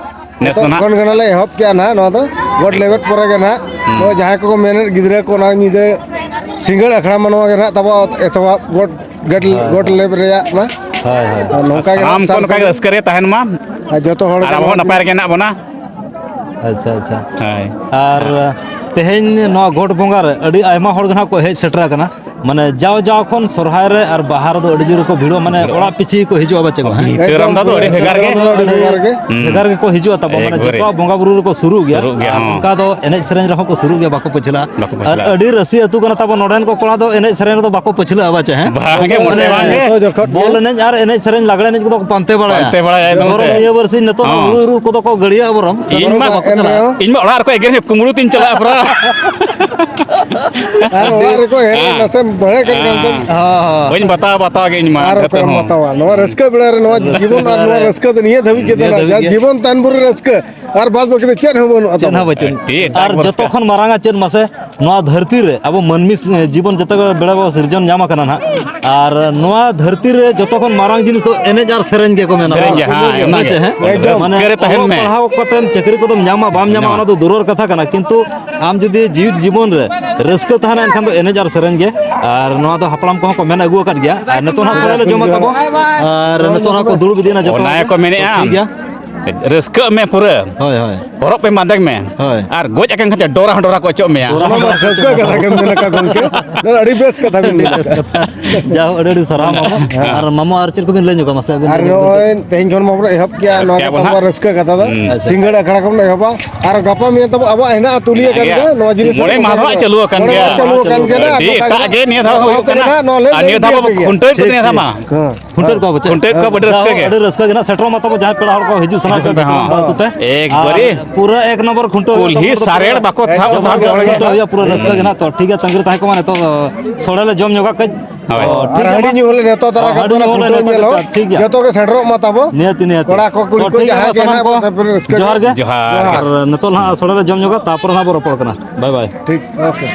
ᱱᱮᱥ ᱫᱚ ᱱᱤᱛᱚᱜ ᱱᱟᱦᱟᱜ ᱠᱷᱚᱱ ᱜᱮ ᱱᱟᱦᱟᱜ ᱞᱮ ᱮᱦᱚᱵ ᱠᱮᱜᱼᱟ ᱱᱟᱦᱟᱜ ᱱᱚᱣᱟ ᱫᱚ᱾ ᱜᱚᱴ ᱞᱮᱵᱮᱫ ᱯᱚᱨᱮ ᱜᱮ ᱱᱟᱦᱟᱜ᱾ ᱦᱩᱸ᱾ ᱱᱚᱜᱼᱚᱭ ᱡᱟᱦᱟᱸᱭ ᱠᱚᱠᱚ ᱢᱮᱱᱮᱫ ᱜᱤᱫᱽᱨᱟᱹ ᱠᱚ ᱚᱱᱟ ᱧᱤᱫᱟᱹ ᱥᱤᱸᱜᱟᱹᱲ ᱟᱠᱷᱲᱟ ᱢᱟ ᱱᱚᱣᱟ ᱜᱮ ᱱᱟᱦᱟᱜ ᱛᱟᱵᱚ ᱮᱛᱚᱦᱚᱵ ᱜᱚᱴ ᱜᱟᱹᱰ-, ᱦᱳᱭ, ᱜᱚᱴ ᱦᱳᱭ᱾ ᱞᱮᱵᱮᱫ ᱨᱮᱭᱟᱜ ᱢᱟ᱾ ᱦᱳᱭ, ᱦᱳᱭ᱾ ᱟᱨ ᱱᱚᱝᱠᱟ ᱜᱮ ᱥᱟᱱᱟᱢ ᱱᱟᱦᱟᱜ ᱠᱚ ᱥᱟᱨ ᱱᱚᱝᱠᱟ ᱜᱮ ᱥᱟᱹᱜᱩᱱ ᱨᱟᱹᱥᱠᱟᱹ ᱨᱮ ᱛᱟᱦᱮᱱ ᱢᱟ᱾ ᱟᱨ ᱡᱚᱛᱚ ᱦᱚᱲ ᱟᱨ ᱜᱮ ᱟᱵᱚ ᱦᱚᱸ ᱱᱟᱦᱟᱜ ᱱᱟᱯᱟᱭ ᱨᱮᱜᱮ ᱦᱮᱱᱟᱜ ᱵᱚᱱᱟ᱾ ᱟᱪᱪᱷᱟ, ᱟᱪᱪᱷᱟ᱾ ᱦᱳᱭ᱾ ᱟᱨ ᱛᱮᱦᱮᱧ ᱱᱚᱣᱟ ᱜᱚᱴ ᱵᱚᱸᱜᱟ ᱨᱮ ᱟᱹᱰᱤ ᱟᱭᱢᱟ ᱦᱚᱲ ᱜᱮ ᱱᱟᱦᱟᱜ ᱠᱚ ᱦᱮᱡ ᱥᱮᱴᱮᱨ ᱟᱠᱟᱱᱟ᱾ ᱢᱟᱱᱮ ᱡᱟᱣ ᱡᱟᱣ ᱠᱷᱚᱱ ᱥᱚᱨᱦᱟᱭ ᱨᱮ ᱟᱨ ᱵᱟᱦᱟ ᱨᱮᱫᱚ ᱟᱹᱰᱤ ᱡᱳᱨ ᱠᱚ ᱵᱷᱤᱲᱚᱜᱼᱟ, ᱢᱟᱱᱮ ᱵᱷᱤᱲᱚᱜᱼᱟ᱾ ᱚᱲᱟᱜ ᱯᱤᱪᱷᱤ ᱠᱚ ᱦᱤᱡᱩᱜᱼᱟ ᱵᱟᱪᱮ ᱠᱚ, ᱦᱮᱸ? ᱵᱷᱤᱛᱟᱹᱨ ᱟᱢᱫᱟ ᱫᱚ ᱟᱹᱰᱤ ᱵᱷᱮᱜᱟᱨ ᱜᱮ᱾ ᱮᱠᱫᱚᱢ ᱟᱹᱰᱤ ᱵᱷᱮᱜᱟᱨ ᱜᱮ᱾ ᱦᱩᱸ᱾ ᱵᱷᱮᱜᱟᱨ ᱜᱮᱠᱚ ᱦᱤᱡᱩᱜᱼᱟ ᱛᱟᱵᱚ, ᱢᱟᱱᱮ ᱮᱠᱵᱟᱨᱮ᱾ ᱡᱚᱛᱚᱣᱟᱜ ᱵᱚᱸᱜᱟ ᱵᱩᱨᱩ ᱨᱮᱠᱚ ᱥᱩᱨᱩᱜ ᱜᱮᱭᱟ᱾ ᱥᱩᱨᱩᱜ ᱜᱮᱭᱟ, ᱟᱨ ᱦᱚᱸ᱾ ᱚᱱᱠᱟ ᱫᱚ ᱮᱱᱮᱡ ᱥᱮᱨᱮᱧ ᱨᱮᱦᱚᱸ ᱠᱚ ᱥᱩᱨᱩᱜ ᱜᱮᱭᱟ, ᱵᱟᱠᱚ ᱯᱟᱹᱪᱷᱞᱟᱹᱜᱼᱟ᱾ ᱵᱟᱠᱚ ᱟᱨ ᱯᱟᱹᱪᱷᱞᱟᱹᱜᱼᱟ᱾ ᱟᱹᱰᱤ ᱨᱟᱹᱥᱤ ᱟᱹᱛᱩ ᱠᱟᱱᱟ ᱛᱟᱵᱚ, ᱱᱚᱰᱮᱱ ᱠᱚ ᱠᱚᱲᱟ ᱫᱚ ᱮᱱᱮᱡ ᱥᱮᱨᱮᱧ ᱨᱮᱫᱚ ᱵᱟᱠᱚ ᱯᱟᱹᱪᱷᱞᱟᱹᱜᱼᱟ ᱵᱟᱪᱮ, ᱦᱮᱸ? ᱵᱟᱝ ᱜᱮ, ᱢᱚᱴᱮ ᱢᱟᱱᱮ ᱵᱟᱝ ᱜᱮ᱾ ᱡᱚᱛᱚ ᱡᱚᱠᱷᱚᱱ ᱵᱚᱞ ᱜᱮ᱾ ᱮᱱᱮᱡ ᱟᱨ ᱮᱱᱮᱡ ᱥᱮᱨᱮᱧ, ᱞᱟᱜᱽᱲᱮ ᱮᱱᱮᱡ ᱠᱚᱫᱚ ᱠᱚ ᱯᱟᱱᱛᱮ ᱵᱟᱲᱟᱭᱟ᱾ ᱯᱟᱱᱛᱮ ᱵᱟᱲᱟᱭᱟ ᱮᱠᱫᱚᱢ ᱵᱚᱨᱚᱝ ᱥᱮ᱾ ᱱᱤᱭᱟᱹ ᱵᱟᱨᱥᱤᱧ ᱱᱤᱛᱚᱜ ᱦᱚᱸ᱾ ᱦᱩᱲᱩ ᱤᱨ ᱠᱚᱫᱚ ᱠᱚ ᱜᱟᱹᱲᱤᱭᱟᱹᱜᱼᱟ ᱵᱚᱨᱚᱝ᱾ ᱤᱧ ᱢᱟ, ᱮᱱ ᱨᱮᱦᱚᱸ᱾ ᱤᱧ ᱢᱟ ᱚᱲᱟᱜ ᱨᱮᱠᱚ ᱮᱜᱮᱨ ᱠᱩᱢᱵᱽᱲᱩ ᱛᱤᱧ ᱪᱟᱞᱟᱜᱼᱟ ᱯᱩᱨᱟ᱾ ᱟᱨ ᱚᱲᱟᱜ ᱨᱮᱠᱚ ᱮᱱ ᱨᱮᱦᱚᱸ ᱦᱮᱸ᱾ ᱱᱟᱥᱮᱢ ᱵᱟᱲᱟᱭ ᱠᱟᱱ ᱠᱷᱟᱱ ᱫᱚᱢ᱾ ᱦᱮᱸ᱾ ᱦᱮᱸ, ᱦᱮᱸ᱾ ᱵᱟᱹᱧ ᱵᱟᱛᱟᱣᱟ, ᱵᱟᱛᱟᱣ ᱜᱮ ᱤᱧ ᱢᱟ, ᱟᱨ ᱱᱤᱛᱚᱜ ᱚᱠᱚᱭᱮᱢ ᱦᱚᱸ᱾ ᱵᱟᱛᱟᱣᱟ? ᱱᱚᱣᱟ ᱨᱟᱹᱥᱠᱟᱹ ᱵᱮᱲᱟ ᱨᱮ, ᱱᱚᱣᱟ ᱨᱟᱹᱥᱠᱟᱹ ᱡᱤᱵᱚᱱ ᱵᱮᱲᱟ ᱟᱨ ᱱᱚᱣᱟ ᱨᱮ᱾ ᱨᱟᱹᱥᱠᱟᱹ ᱫᱚ ᱱᱤᱭᱟᱹ ᱫᱷᱟᱹᱵᱤᱡ ᱜᱮ ᱱᱤᱭᱟᱹ ᱢᱮᱱᱟᱜᱼᱟ᱾ ᱫᱷᱟᱹᱵᱤᱡ ᱡᱟ ᱜᱮ᱾ ᱡᱤᱵᱚᱱ ᱛᱟᱦᱮᱱ ᱵᱷᱳᱨ ᱨᱮ ᱨᱟᱹᱥᱠᱟᱹ, ᱟᱨ ᱵᱟᱫ ᱵᱟᱹᱠᱤ ᱫᱚ ᱪᱮᱫ ᱦᱚᱸ ᱵᱟᱹᱱᱩᱜᱼᱟ ᱪᱮᱫ ᱛᱟᱵᱚᱱ᱾ ᱦᱚᱸ ᱵᱟᱹᱪᱩᱜ᱾ ᱟᱹᱰᱤ ᱮᱴᱟᱜ ᱟᱨ ᱵᱚᱨᱥᱟ᱾ ᱡᱚᱛᱚ ᱠᱷᱚᱱ ᱢᱟᱨᱟᱝ ᱟᱜ ᱪᱮᱫ ᱢᱟᱥᱮ? ᱱᱚᱣᱟ ᱫᱷᱟᱹᱨᱛᱤ ᱨᱮ ᱟᱵᱚ ᱢᱟᱹᱱᱢᱤ ᱡᱤᱵᱚᱱ ᱡᱚᱛᱚ ᱵᱮᱲᱟ ᱵᱚ ᱥᱤᱨᱡᱚᱱ ᱧᱟᱢ ᱟᱠᱟᱱᱟ ᱱᱟᱦᱟᱜ, ᱟᱨ ᱱᱚᱣᱟ ᱫᱷᱟᱹᱨᱛᱤ ᱨᱮ ᱡᱚᱛᱚ ᱠᱷᱚᱱ ᱢᱟᱨᱟᱝ ᱡᱤᱱᱤᱥ ᱫᱚ ᱮᱱᱮᱡ ᱟᱨ ᱥᱮᱨᱮᱧ ᱜᱮᱠᱚ ᱢᱮᱱᱟ᱾ ᱥᱮᱨᱮᱧ ᱜᱮ, ᱦᱮᱸ, ᱦᱮᱸ ᱪᱮ, ᱚᱱᱟᱜᱮ᱾ ᱦᱮᱸ? ᱨᱟᱹᱥᱠᱟᱹ ᱢᱟᱱᱮ ᱨᱮ ᱛᱟᱦᱮᱱ ᱚᱞᱚᱜ ᱢᱮ᱾ ᱯᱟᱲᱦᱟᱣ ᱠᱟᱛᱮ ᱪᱟᱹᱠᱨᱤ ᱠᱚᱫᱚᱢ ᱧᱟᱢᱟ ᱵᱟᱢ ᱧᱟᱢᱟ, ᱧᱟᱢᱟ᱾ ᱚᱱᱟ ᱫᱚ ᱫᱩᱨᱚᱨ ᱠᱟᱛᱷᱟ ᱠᱟᱱᱟ, ᱠᱤᱱᱛᱩ ᱟᱢ ᱡᱩᱫᱤ ᱡᱤᱣᱤᱫ ᱡᱤᱵᱚᱱ ᱨᱮ ᱨᱟᱹᱥᱠᱟᱹ ᱛᱟᱦᱮᱱᱟ, ᱮᱱᱠᱷᱟᱱ ᱫᱚ ᱮᱱᱮᱡ ᱟᱨ ᱥᱮᱨᱮᱧ ᱜᱮ᱾ ᱟᱨ ᱱᱚᱣᱟ ᱫᱚ ᱦᱟᱯᱲᱟᱢ ᱠᱚᱦᱚᱸ ᱠᱚ ᱢᱮᱱ ᱟᱹᱜᱩ ᱟᱠᱟᱫ ᱜᱮᱭᱟ᱾ ᱟᱨ ᱱᱤᱛᱚᱜ ᱦᱟᱸᱜ ᱥᱚᱲᱮ ᱞᱮ ᱡᱚᱢᱟ ᱛᱟᱵᱚ, ᱟᱨ ᱱᱤᱛᱚᱜ ᱦᱟᱸᱜ ᱠᱚ ᱫᱩᱲᱩᱵ ᱤᱫᱤᱭᱮᱱᱟ ᱡᱚᱛᱚ ᱚᱱᱟ ᱦᱚᱲ ᱜᱮ᱾ ᱜᱮᱠᱚ ᱢᱮᱱᱮᱫᱼᱟ, ᱴᱷᱤᱠ ᱜᱮᱭᱟ᱾ ᱨᱟᱹᱥᱠᱟᱹᱜ ᱢᱮ ᱯᱩᱨᱟᱹ᱾ ᱦᱳᱭ, ᱦᱳᱭ᱾ ᱦᱚᱨᱚᱜ ᱯᱮ ᱵᱟᱸᱫᱮ ᱢᱮ᱾ ᱦᱳᱭ᱾ ᱟᱨ ᱜᱚᱡ ᱟᱠᱟᱱ ᱠᱷᱟᱱ ᱰᱚᱨᱟ ᱦᱚᱸ ᱰᱚᱨᱟ ᱠᱚ ᱚᱪᱚᱜ ᱢᱮᱭᱟ᱾ ᱰᱚᱨᱟ ᱦᱚᱸ ᱰᱚᱨᱟ ᱠᱚ ᱚᱪᱚᱜ ᱢᱮᱭᱟ᱾ ᱚᱱᱟ ᱢᱟ ᱴᱷᱟᱹᱣᱠᱟᱹ ᱠᱟᱛᱷᱟ ᱜᱮᱢ ᱢᱮᱱ ᱟᱠᱟᱫ ᱜᱚᱢᱠᱮ᱾ ᱱᱚᱣᱟ ᱟᱹᱰᱤ ᱵᱮᱥ ᱠᱟᱛᱷᱟ ᱵᱮᱱ ᱢᱮᱱ ᱟᱹᱰᱤ ᱵᱮᱥ ᱟᱠᱟᱫᱟ᱾ ᱠᱟᱛᱷᱟ᱾ ᱡᱟᱦᱳ, ᱟᱹᱰᱤ ᱟᱹᱰᱤ ᱥᱟᱨᱦᱟᱣ ᱢᱟᱢᱚ᱾ ᱦᱮᱸ᱾ ᱟᱨ ᱢᱟᱢᱚ, ᱟᱨ ᱪᱮᱫ ᱠᱚᱵᱤᱱ ᱞᱟᱹᱭ ᱧᱚᱜᱟ ᱢᱟᱥᱮ ᱟᱹᱵᱤᱱ? ᱟᱨ ᱱᱚᱜᱼᱚᱭ ᱛᱮᱦᱮᱧ ᱠᱷᱚᱱ ᱢᱟ ᱵᱚᱱ ᱮᱦᱚᱵ ᱠᱮᱜᱼᱟ, ᱱᱚᱣᱟ ᱮᱦᱚᱵ ᱜᱮ ᱠᱮᱜᱼᱟ ᱛᱟᱵᱚᱱ ᱵᱚᱱ ᱦᱟᱸᱜ᱾ ᱨᱟᱹᱥᱠᱟᱹ ᱠᱟᱛᱷᱟ ᱫᱚ᱾ ᱦᱩᱸ᱾ ᱟᱪᱪᱷᱟ᱾ ᱥᱤᱸᱜᱟᱹᱲ ᱟᱠᱷᱲᱟ ᱠᱷᱚᱱ ᱵᱚᱱ ᱮᱦᱚᱵᱟ᱾ ᱟᱨ ᱜᱟᱯᱟ ᱢᱮᱭᱟᱝ ᱛᱟᱵᱚ ᱟᱵᱚᱣᱟᱜ ᱦᱮᱱᱟᱜᱼᱟ, ᱛᱩᱞᱤᱭᱟ ᱠᱟᱱ ᱢᱚᱬᱮ ᱜᱮᱭᱟ, ᱢᱟᱦᱟ ᱫᱚ ᱦᱟᱸᱜ ᱪᱟᱹᱞᱩ ᱟᱠᱟᱱ ᱢᱚᱬᱮ ᱜᱮᱭᱟ᱾ ᱢᱟᱦᱟ ᱪᱟᱹᱞᱩ ᱟᱠᱟᱱ ᱜᱮᱭᱟ, ᱟᱹᱰᱤ ᱱᱚᱝᱠᱟ ᱮᱴᱟᱜ ᱜᱮ ᱱᱤᱭᱟᱹ ᱫᱷᱟᱣ ᱦᱩᱭᱩᱜ ᱠᱟᱱᱟ᱾ ᱦᱮᱱᱟᱜ, ᱱᱚᱣᱟ ᱞᱮ ᱟᱨ ᱱᱤᱭᱟᱹ ᱞᱟᱹᱭ ᱫᱷᱟᱣ ᱟᱯᱮ ᱵᱚ ᱜᱮᱭᱟ᱾ ᱠᱷᱩᱱᱴᱟᱹᱣ ᱠᱚ ᱴᱷᱤᱠ, ᱱᱤᱭᱟᱹ ᱫᱷᱟᱣ ᱴᱷᱤᱠ᱾ ᱢᱟ᱾ ᱦᱮᱸ᱾ ᱠᱷᱩᱱᱴᱟᱹᱣ ᱠᱚᱣᱟ ᱵᱚ ᱪᱮᱫ? ᱠᱷᱩᱱᱴᱟᱹᱣ ᱠᱚᱣᱟ ᱵᱚ ᱟᱹᱰᱤ ᱨᱟᱹᱥᱠᱟᱹ ᱜᱮ᱾ ᱡᱟᱦᱳ, ᱥᱮᱴᱮᱨᱚᱜ ᱢᱟ ᱛᱟᱵᱚ ᱡᱟᱦᱟᱸᱭ ᱯᱮᱲᱟ ᱦᱚᱲ ᱠᱚ ᱦᱤᱡᱩᱜ ᱥᱟᱱᱟ ᱯᱮ ᱠᱷᱟᱱ ᱦᱚᱸ᱾ ᱵᱟᱝ ᱟᱹᱛᱩ ᱛᱮ᱾ ᱮᱠᱵᱟᱨᱮ᱾ ᱟᱨ ᱯᱩᱨᱟᱹ ᱮᱠ ᱱᱚᱢᱵᱚᱨ ᱠᱷᱩᱱᱴᱟᱹᱣ ᱠᱩᱞᱦᱤ ᱦᱩᱭᱩᱜ ᱛᱟᱵᱚᱱᱟ᱾ ᱥᱟᱨᱮᱲ ᱵᱟᱠᱚ ᱛᱷᱟᱵ ᱮᱠᱫᱚᱢ ᱥᱟᱨ ᱡᱚᱵᱚᱨᱫᱚᱥ ᱦᱚᱲ ᱠᱷᱩᱱᱴᱟᱹᱣ ᱜᱮ᱾ ᱦᱩᱭᱩᱜᱼᱟ, ᱯᱩᱨᱟᱹ ᱨᱟᱹᱥᱠᱟᱹ ᱜᱮ ᱱᱟᱜ᱾ ᱛᱚ ᱴᱷᱤᱠ ᱜᱮᱭᱟ, ᱛᱟᱺᱜᱤ ᱨᱮ ᱛᱟᱦᱮᱸ ᱠᱚᱜ ᱢᱟ ᱱᱤᱛᱚᱜ, ᱚ, ᱥᱚᱲᱮ ᱞᱮ ᱡᱚᱢ ᱧᱚᱜᱟ ᱠᱟᱹᱡ᱾ ᱦᱳᱭ᱾ ᱚ, ᱟᱨ ᱴᱷᱤᱠ ᱜᱮᱭᱟ, ᱦᱟᱺᱰᱤ ᱢᱟ᱾ ᱧᱩ ᱦᱚᱸᱞᱮ ᱱᱮᱣᱛᱟ ᱛᱟᱨᱟ ᱠᱟᱜ ᱦᱟᱺᱰᱤ ᱠᱚᱣᱟ, ᱧᱩ ᱦᱚᱸᱞᱮ ᱠᱷᱩᱱᱴᱟᱹᱣ ᱱᱮᱣᱛᱟ ᱧᱮᱞ ᱦᱚᱸ᱾ ᱠᱟᱜ ᱠᱚᱣᱟ᱾ ᱴᱷᱤᱠ ᱜᱮᱭᱟ᱾ ᱡᱚᱛᱚ ᱜᱮ ᱥᱮᱴᱮᱨᱚᱜ ᱢᱟ ᱛᱟᱵᱚ᱾ ᱱᱤᱦᱟᱹᱛᱤ, ᱱᱤᱦᱟᱹᱛᱤ᱾ ᱠᱚᱲᱟ ᱠᱚ, ᱠᱩᱲᱤ ᱛᱚ ᱠᱚ, ᱴᱷᱤᱠ ᱜᱮᱭᱟ, ᱡᱟᱦᱟᱸᱭ ᱜᱮ ᱥᱟᱱᱟᱢ ᱦᱮᱱᱟᱜ ᱠᱚ ᱠᱚᱣᱟ, ᱥᱟᱱᱟᱢ ᱠᱚ ᱨᱟᱹᱥᱠᱟᱹ ᱡᱚᱦᱟᱨ ᱜᱮ᱾ ᱡᱚᱦᱟᱨ᱾ ᱟᱨ ᱱᱤᱛᱚᱜ ᱱᱟᱦᱟᱜ ᱥᱚᱲᱮ ᱞᱮ ᱡᱚᱢ ᱧᱚᱜᱟ, ᱛᱟᱨᱯᱚᱨᱮ ᱱᱟᱦᱟᱜ ᱵᱚ ᱨᱚᱯᱚᱲ ᱠᱟᱱᱟ᱾ ᱵᱟᱭ ᱵᱟᱭ᱾ ᱴᱷᱤᱠ, ᱳᱠᱮ᱾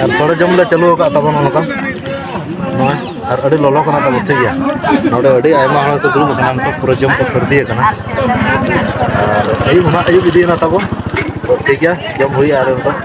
ᱟᱨ ᱥᱚᱲᱮ ᱡᱚᱢ ᱞᱮ ᱪᱟᱹᱞᱩ ᱟᱠᱟᱫ ᱛᱟᱵᱚᱱᱟ ᱱᱚᱝᱠᱟ᱾ ᱱᱚᱜᱼᱚᱭ, ᱟᱨ ᱟᱹᱰᱤ ᱞᱚᱞᱚ ᱠᱟᱱᱟ ᱛᱟᱵᱚᱱ, ᱴᱷᱤᱠ ᱜᱮᱭᱟ᱾ ᱱᱚᱰᱮ ᱟᱹᱰᱤ ᱟᱭᱢᱟ ᱦᱚᱲ ᱠᱚ ᱫᱩᱲᱩᱵ ᱟᱠᱟᱱᱟ, ᱱᱤᱛᱚᱜ ᱯᱩᱨᱟᱹ ᱡᱚᱢ ᱠᱚ ᱥᱟᱹᱨᱫᱤ ᱟᱠᱟᱱᱟ᱾ ᱟᱨ ᱟᱹᱭᱩᱵ ᱦᱚᱸ ᱟᱹᱭᱩᱵ ᱤᱫᱤᱭᱮᱱᱟ ᱛᱟᱵᱚᱱ, ᱴᱷᱤᱠ ᱜᱮᱭᱟ, ᱡᱚᱢ ᱦᱩᱭᱩᱜᱼᱟ ᱟᱨ ᱱᱤᱛᱚᱜ᱾